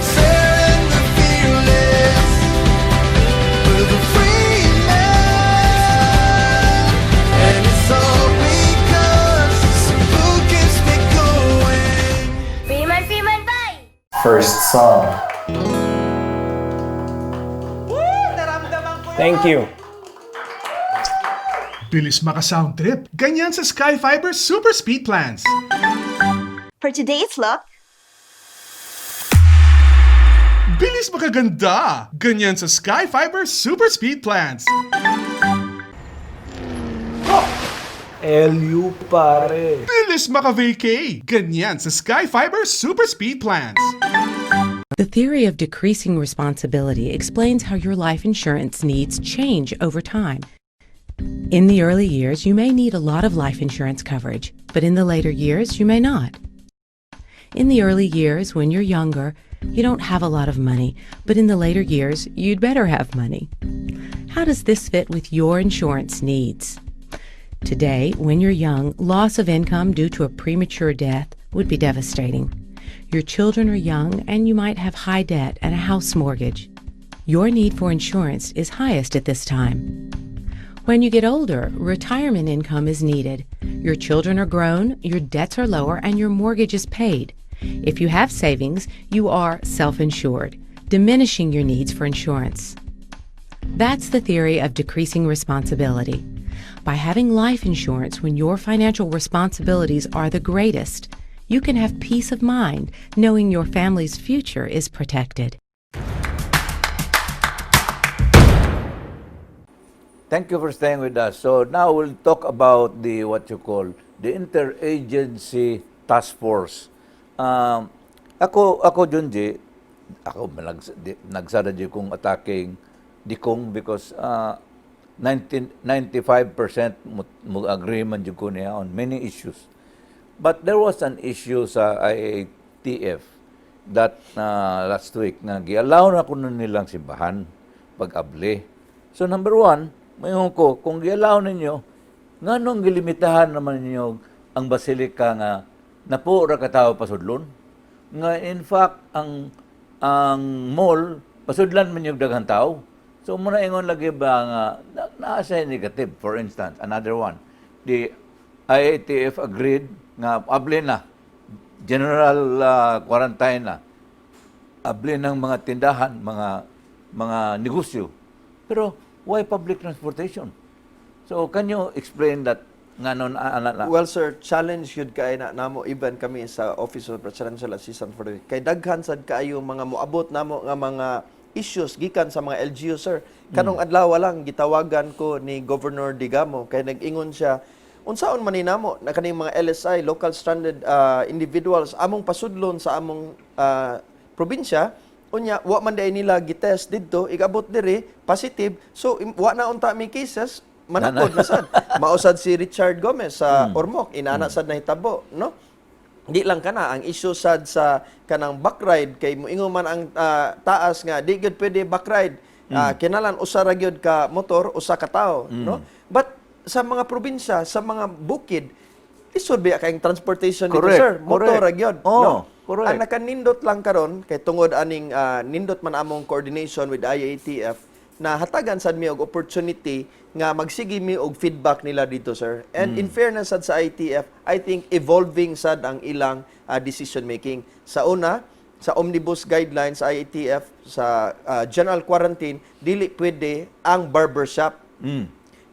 Sharing the fearless with a free man. And it's all because Cebu keeps me going. Freeman, Freeman, bye! First song. Thank you. Bilis maka-sound trip. Ganyan sa Sky Fiber Super Speed plans. For today's look, Bilis makaganda. Ganyan sa Sky Fiber Super Speed plans. LU, pare. Bilis maka-vacay. Ganyan sa Sky Fiber Super Speed plans. The theory of decreasing responsibility explains how your life insurance needs change over time. In the early years, you may need a lot of life insurance coverage, but in the later years, you may not. In the early years, when you're younger, you don't have a lot of money, but in the later years, you'd better have money. How does this fit with your insurance needs? Today, when you're young, loss of income due to a premature death would be devastating. Your children are young and you might have high debt and a house mortgage. Your need for insurance is highest at this time. When you get older, retirement income is needed. Your children are grown, your debts are lower, and your mortgage is paid. If you have savings, you are self insured, diminishing your needs for insurance. That's the theory of decreasing responsibility. By having life insurance when your financial responsibilities are the greatest, you can have peace of mind knowing your family's future is protected. Thank you for staying with us. So now we'll talk about the what you call the Interagency Task Force. Ako Junji, ako nagsada di kong attacking Digong because 19, 95% mo agree man jud ko niya on many issues. But there was an issue sa IATF that last week nga gi-allow na kuno nilang simbahan pag-abli. So number one, mayon ko, kung gi-allow ninyo, nganong gilimitahan naman ninyo ang basilika nga napo ra ka tawo pasudlon? Nga in fact, ang mall, pasudlan man yung daghang tao. So muna ingon lagi ba nga naa siya negative. For instance, another one, the IATF agreed nga abli na general quarantine na abli ng mga tindahan, mga mga negosyo. Pero why public transportation? So can you explain that nga non ana na? Well, sir, challenge yun kay na namo even kami sa Office of Presidential Assistant for the kay daghan sad kaayo mga moabot namo nga mga issues gikan sa mga LGU, sir. Kanong adlaw lang gitawagan ko ni Governor Degamo kay nag-ingon siya, unsaon man ni namo na kaning mga LSI, local stranded individuals, among pasudlon sa among probinsya, unya wa man diay nila gitest didto, igabot diri positive, so wa na unta mi cases, manakod na sad. Mausad si Richard Gomez sa Ormoc, inana sad nahitabo, no? Di lang kana ang issue sad sa kanang backride kay moingon man ang taas nga di gyud pwede backride. Kinalan usa ra gyud ka motor, usa ka tawo, no? But sa mga probinsya, sa mga bukid, lisod biya kayong transportation dito, sir. Motor ra gyud, no? Ang nakanindot lang karon kay tungod aning nindot man among coordination with IATF na hatagan sad mi og opportunity nga magsige mi og feedback nila dito, sir. And in fairness sad sa IATF, I think evolving sad ang ilang decision making. Sa una, sa omnibus guidelines sa IATF sa general quarantine, dili pwede ang barbershop.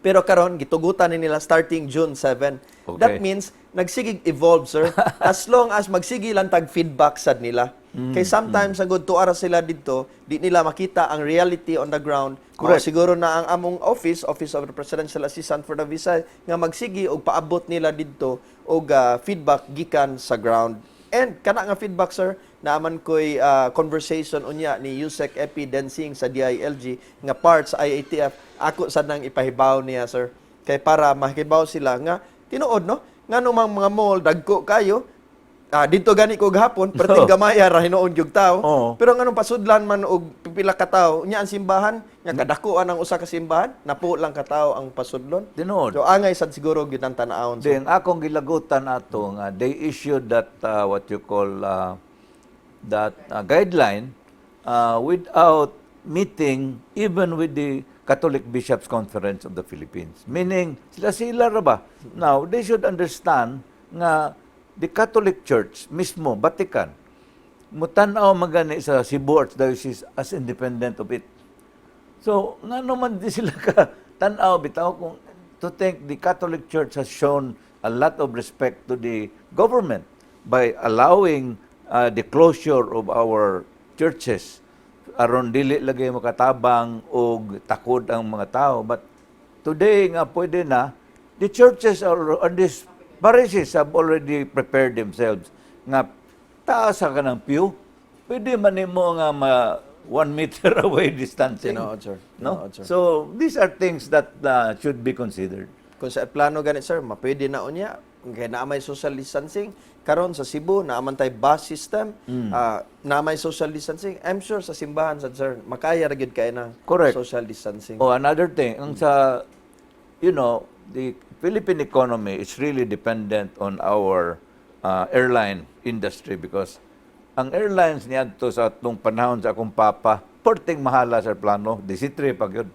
Pero karon gitugutan ni nila starting June 7. That means nagsigig evolve, sir. As long as magsige lang tag feedback sad nila. Kay sometimes ang good tuara sila didto, di nila makita ang reality on the ground. Mao siguro na ang among office, Office of the Presidential Assistant for the Visayas, nga magsige og paabot nila didto og feedback gikan sa ground. And kana nga feedback, sir, naaman ko'y conversation unya ni Usec Epi Densing sa DILG nga part sa IATF, ako sad nang ipahibaw niya, sir. Kay para makibaw sila nga tinuod, no? Ngano mang mga mall dagko kayo, dito gani ko gahapon, perting gamaya ra hinuon gyud tao. Pero nganong pasudlan man og pipila ka tawo, nya ang simbahan, nya kadakuan ang usa ka simbahan, napo lang ka tawo ang pasudlon. Tinuod. So angay sad siguro gyud ang tan-awon, sir. Then akong gilagutan ato nga they issued that what you call that guideline without meeting even with the Catholic Bishops Conference of the Philippines. Meaning, sila-sila ra ba? Now, they should understand nga the Catholic Church mismo, Vatican, mutan-aw magani sa Cebu Archdiocese as independent of it. So, ngano man di sila ka tan-aw bitaw kung to think the Catholic Church has shown a lot of respect to the government by allowing the closure of our churches aron dili lagi makatabang og takod ang mga tao. But today nga pwede na, the churches are and these parishes have already prepared themselves nga taas sa kanang pew, pwede man nimo nga ma 1 meter away distancing. Tinuod, sir. No? Tinuod, sir. So these are things that should be considered. Kung sa plano gani, sir, mapwede na unya kay naa may social distancing karon sa Cebu, naa man tay bus system, naa may social distancing. I'm sure sa simbahan sad, sir, makaya ra gyud kay na social distancing. Oh, another thing, ang sa the Philippine economy is really dependent on our airline industry because ang airlines niadto sa atong panahon sa akong papa, perting mahala sa plano, 13 pa gyud.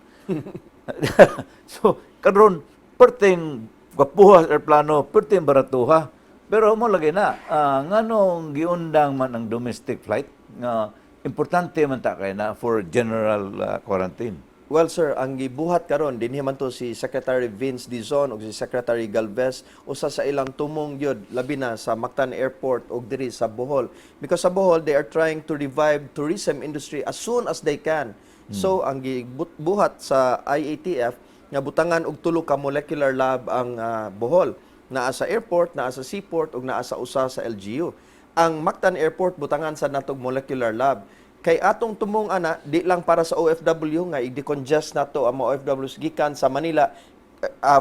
So, karon perting gwapuha sa airplano, perting baratuha. Pero mo lagi na, nganong giundang man ang domestic flight nga importante man ta kay na for general quarantine? Well, sir, ang gibuhat karon dinhi man to si Secretary Vince Dizon ug si Secretary Galvez, usa sa ilang tumong gyud labi na sa Mactan Airport ug diri sa Bohol. Because sa Bohol, they are trying to revive tourism industry as soon as they can. So ang gibuhat sa IATF nga butangan og tulo ka molecular lab ang Bohol. Naa sa airport, naa sa seaport ug naa sa usa sa LGU. Ang Mactan Airport, butangan sa natog molecular lab. Kay atong tumong ana di lang para sa OFW nga i-decongest nato ang mga OFWs gikan sa Manila,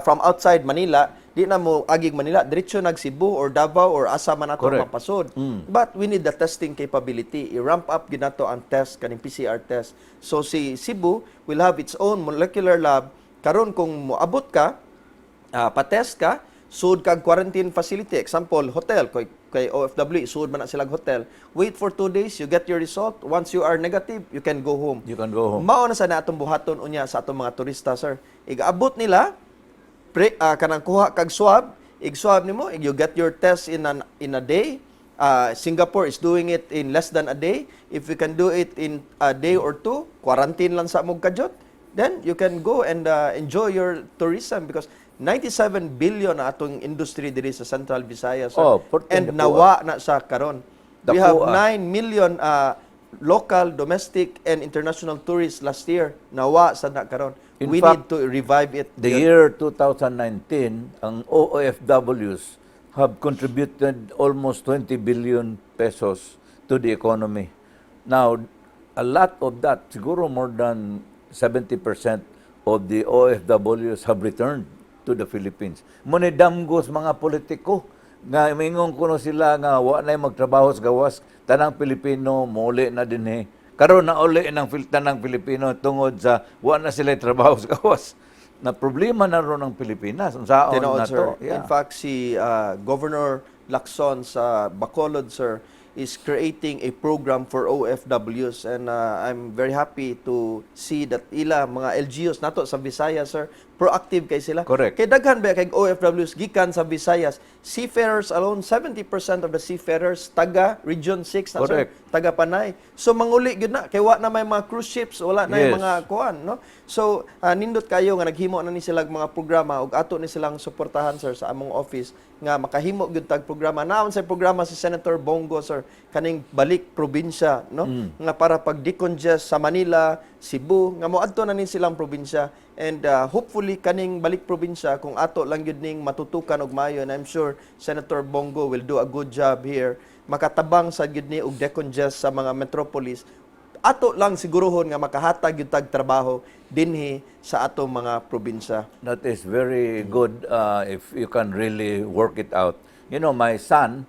from outside Manila, di na mo agig Manila, diretso nag Cebu or Davao or asa man ato mapasod. But we need the testing capability. I-ramp up gyud nato ang test kaning PCR test. So si Cebu will have its own molecular lab karon. Kung moabot ka, patest ka, sud kag quarantine facility, example, hotel, kay OFW, sud man na silang hotel. Wait for 2 days, you get your result. Once you are negative, you can go home. You can go home. Mao na sa na atong buhaton unya sa atong mga turista, sir. Igaabot nila, pre, kanang kuha kag swab, ig-swab nimo, you get your test in a day. Singapore is doing it in less than a day. If we can do it in a day or two, quarantine lang sa among kadyot, then you can go and enjoy your tourism because 97 billion na atong industry diri sa Central Visayas, sir. Oh, 14 And dako. nawa na sa karon. We have Dako, ah. 9 million local, domestic, and international tourists last year. Nawa sa na karon. In We fact, need to revive it. The year 2019, ang OFWs have contributed almost 20 billion pesos to the economy. Now, a lot of that, siguro more than 70% of the OFWs have returned to the Philippines. Mao ni damgos mga politiko nga mingon kuno sila nga wa na magtrabaho sa gawas, tanang Pilipino muli na dinhi. Karon na uli ng tanang Pilipino tungod sa wa na sila trabaho sa gawas. Na problema na ron ang Pilipinas. Unsaon Tinuod, na sir. to? Yeah. In fact, si Governor Lacson sa Bacolod, sir, is creating a program for OFWs and I'm very happy to see that ila mga LGUs nato sa Visayas, sir, proactive kay sila. Correct. Kay daghan ba kay OFWs gikan sa Visayas? Seafarers alone, 70% of the seafarers taga Region 6 na, sir. Correct. Taga Panay. So manguli gyud na kay wa na may mga cruise ships, wala na yung mga kuan, no? So nindot kayo nga naghimo na ni sila mga programa ug ato ni silang suportahan, sir, sa among office nga makahimo gyud tag programa. Naon sa programa si Senator Bong Go, sir, kaning balik probinsya, no? Nga para pag decongest sa Manila, Cebu, nga moadto na ni silang probinsya and hopefully kaning balik probinsya, kung ato lang gyud ning matutukan og maayo, and I'm sure Senator Bong Go will do a good job here, makatabang sa gyud ni og decongest sa mga metropolis, ato lang siguruhon nga makahatag gyud tag trabaho dinhi sa atong mga probinsya. That is very good if you can really work it out. My son,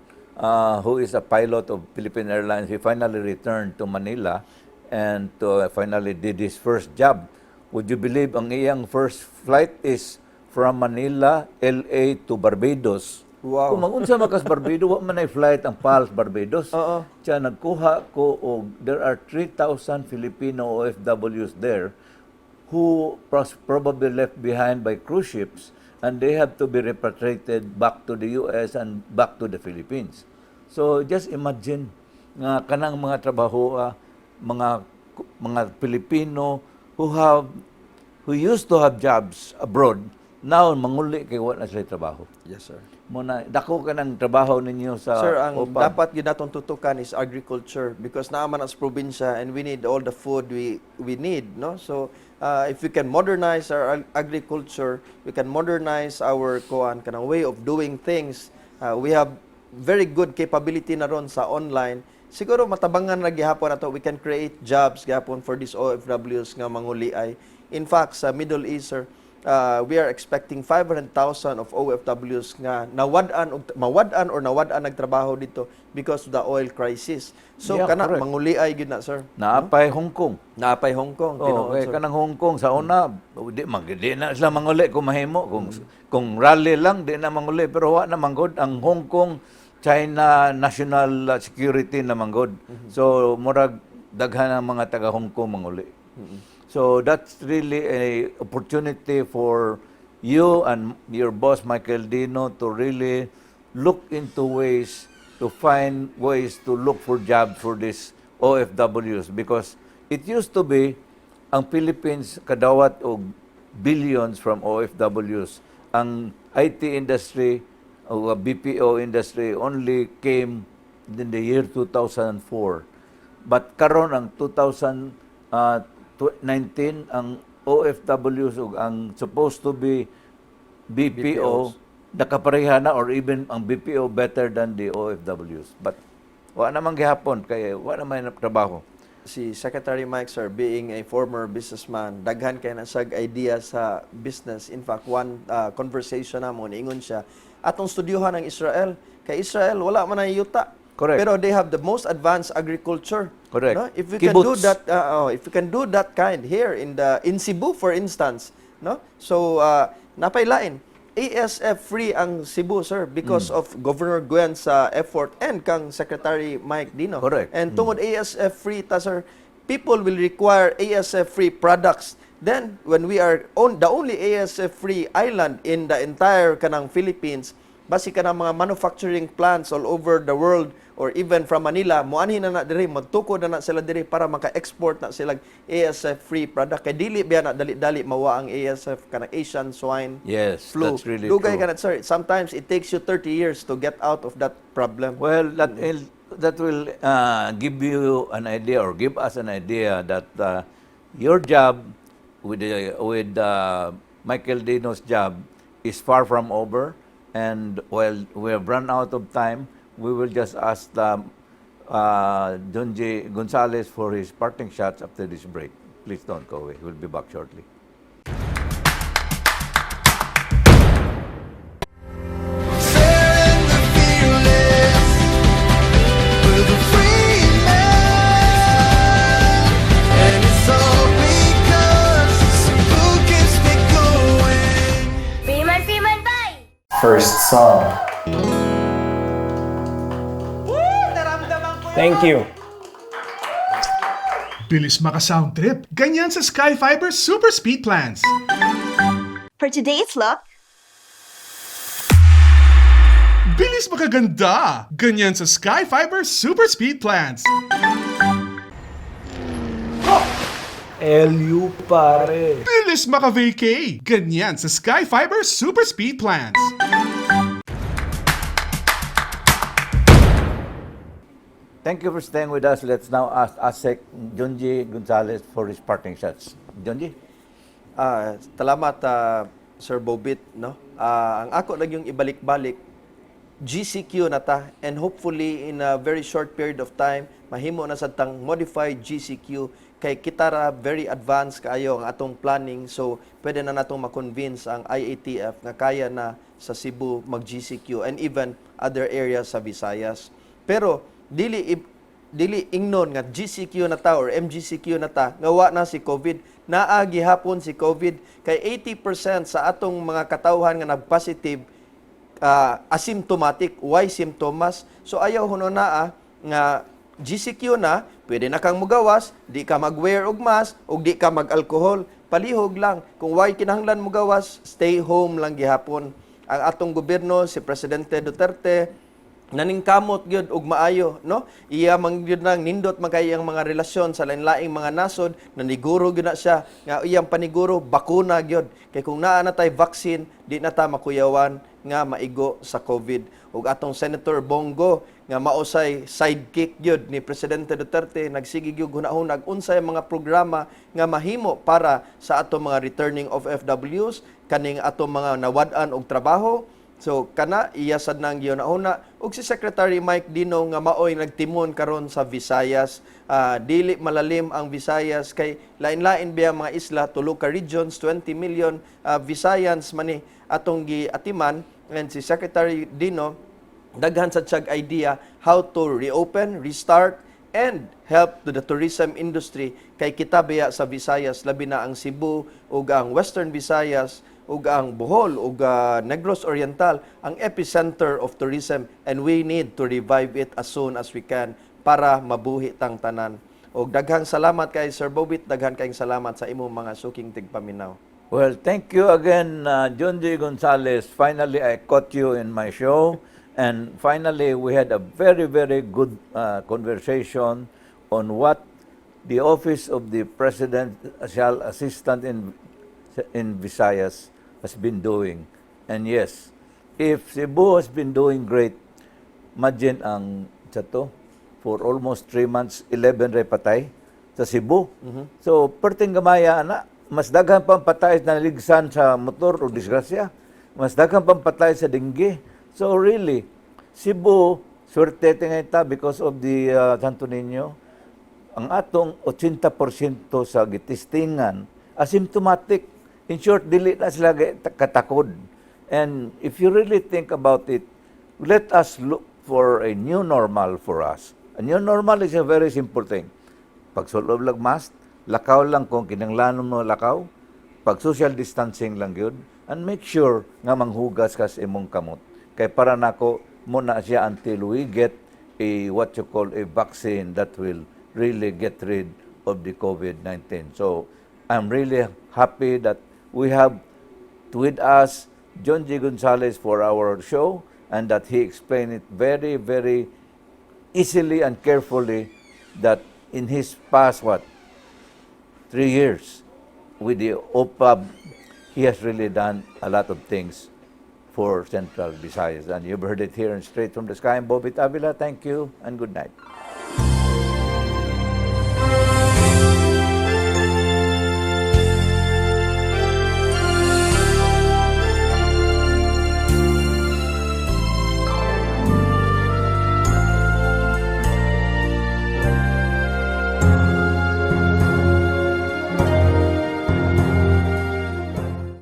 who is a pilot of Philippine Airlines, he finally returned to Manila and finally did his first job. Would you believe ang iyang first flight is from Manila, LA to Barbados? Wow. Kung mag-unsa man kas Barbados, wa man ay flight ang PAL Barbados. Oo. Siya nagkuha ko og there are 3,000 Filipino OFWs there who probably left behind by cruise ships and they have to be repatriated back to the US and back to the Philippines. So just imagine nga kanang mga trabaho, mga Pilipino who used to have jobs abroad, now manguli kay wa na sila trabaho. Yes, sir. Mao na dako ka ng trabaho ninyo sa Sir, ang OPAB. dapat gyud natong tutukan is agriculture because naa man as probinsya and we need all the food we need, no? So, if we can modernize our agriculture, we can modernize our kuan kanang way of doing things. We have very good capability na ron sa online. Siguro matabangan ra gihapon ato, we can create jobs gihapon for these OFWs nga manguliay. In fact, sa Middle East, sir, we are expecting 500,000 of OFWs nga nawad-an og mawad-an or nawad-an nagtrabaho dito because of the oil crisis. So kana correct. manguliay gyud na, sir. Naapay Hong Kong. Naapay Hong Kong, Oh, tinuod, kay sir. kanang Hong Kong sa una di na sila manguli kung mahimo, kung rally lang di na manguli, pero wa na manggod ang Hong Kong, China national security na manggod. So murag daghan ang mga taga Hong Kong manguli. So that's really a opportunity for you and your boss Michael Dino to really look into ways to find ways to look for jobs for these OFWs because it used to be ang Philippines kadawat og billions from OFWs. Ang IT industry o BPO industry only came in the year 2004. But karon ang 2019, ang OFWs ug ang supposed to be BPO nakapareha na or even ang BPO better than the OFWs. But wa naman gihapon kay wa naman trabaho. Si Secretary Mike, sir, being a former businessman, daghan kay na siyag idea sa business. In fact, one conversation namo, niingon siya, atong studyuhan ang Israel. Kay Israel, wala man ay yuta. Correct. Pero they have the most advanced agriculture. Correct. No? If we can do Kibbutz. that, oh, if we can do that kind here in Cebu, for instance, no? So, napaylain. ASF free ang Cebu, sir, because of Governor Gwen sa effort and kang Secretary Mike Dino. Correct. And tungod ASF free ta, sir, people will require ASF free products. Then when we are on the only ASF free island in the entire kanang Philippines, Basi ka ng mga manufacturing plants all over the world or even from Manila, moanhi na na diri, magtukod na na sila diri para maka-export na sila ASF free product. Kay dili biya na dali-dali mawa ang ASF, kanang Asian swine Yes, flu. That's really Dugay true. ka na, sir. Sometimes it takes you 30 years to get out of that problem. Well, that will give you an idea or give us an idea that your job with Michael Dino's job is far from over. And while we have run out of time, we will just ask Junji Gonzalez for his parting shots after this break. Please don't go away. We'll be back shortly. Sharing the fearless with a free man, and it's all because Cebu keeps me going. Freeman, Freeman, bye! First song. Thank you. Bilis maka-sound trip. Ganyan sa Sky Fiber Super Speed Plans. For today's look, Bilis makaganda. Ganyan sa Sky Fiber Super Speed Plans. LU, pare. Bilis maka-vacay. Ganyan sa Sky Fiber Super Speed Plans. Thank you for staying with us. Let's now ask ASEC Junji Gonzalez for his parting shots. Junji? Salamat, Sir Bobit, no? Ang ako lang yung ibalik-balik, GCQ na ta, and hopefully in a very short period of time mahimo na sad tang modified GCQ kay kita ra very advanced kaayo ang atong planning, so pwede na natong ma-convince ang IATF nga kaya na sa Cebu mag GCQ and even other areas sa Visayas. Pero dili ingnon nga GCQ na ta or MGCQ na ta nga wa na si COVID. Naa gihapon si COVID kay 80% sa atong mga katawhan nga nag-positive, asymptomatic, why symptomas. So ayaw huno naa nga GCQ na, pwede na kang mugawas, di ka mag-wear og mask ug di ka mag-alcohol. Palihog lang kung why kinahanglan mugawas, stay home lang gihapon. Ang atong gobyerno, si Presidente Duterte, naningkamot gyud og maayo, no? Iya man gyud nang nindot man kay ang mga relasyon sa lain-laing mga nasod. Naniguro gyud na siya nga iyang paniguro bakuna gyud, kay kung naa na tay vaccine, di na ta makuyawan nga maigo sa COVID. Ug atong Senator Bong Go nga mausay sidekick gyud ni Presidente Duterte, nagsige gyud hunahunag unsay mga programa nga mahimo para sa atong mga returning OFWs, kaning atong mga nawad-an og trabaho. So kana iya sad nang gihuna-huna. Ug si Secretary Mike Dino nga maoy nagtimon karon sa Visayas. Dili malalim ang Visayas kay lain-lain biya mga isla, tulo ka regions, 20 million Visayans mani atong giatiman, and si Secretary Dino daghan sa siyag idea how to reopen, restart and help to the tourism industry, kay kita biya sa Visayas, labi na ang Cebu ug ang Western Visayas ug ang Bohol ug Negros Oriental, ang epicenter of tourism, and we need to revive it as soon as we can para mabuhi tang tanan. Og daghang salamat kay Sir Bobit, daghan kayong salamat sa imong mga suking tigpaminaw. Well, thank you again, Junji Gonzalez. Finally, I caught you in my show. And finally, we had a very, very good conversation on what the Office of the Presidential Assistant in Visayas has been doing. And yes, if Cebu has been doing great, imagine ang sa to, for almost 3 months, 11 ray patay sa Cebu. So, perting gamaya ana, mas daghan pang patay na naligsan sa motor o disgrasya. Mas daghan pang patay sa dengue. So really, Cebu, swerte tingay ta because of the Santo Niño. Ang atong 80% sa gitestingan, asymptomatic. In short, dili na sila katakod. And if you really think about it, let us look for a new normal for us. A new normal is a very simple thing. Pagsulob lang mask, lakaw lang kung kinanglanon mo lakaw, pag social distancing lang yun, and make sure nga manghugas ka sa imong kamot. Kay para nako mo na siya until we get a what you call a vaccine that will really get rid of the COVID-19. So I'm really happy that we have with us John G. Gonzalez for our show. And that he explained it very, very easily and carefully that in his past, what, 3 years with the OPAB, he has really done a lot of things for Central Visayas. And you've heard it here and straight from the sky. I'm Bobit Avila. Thank you and good night.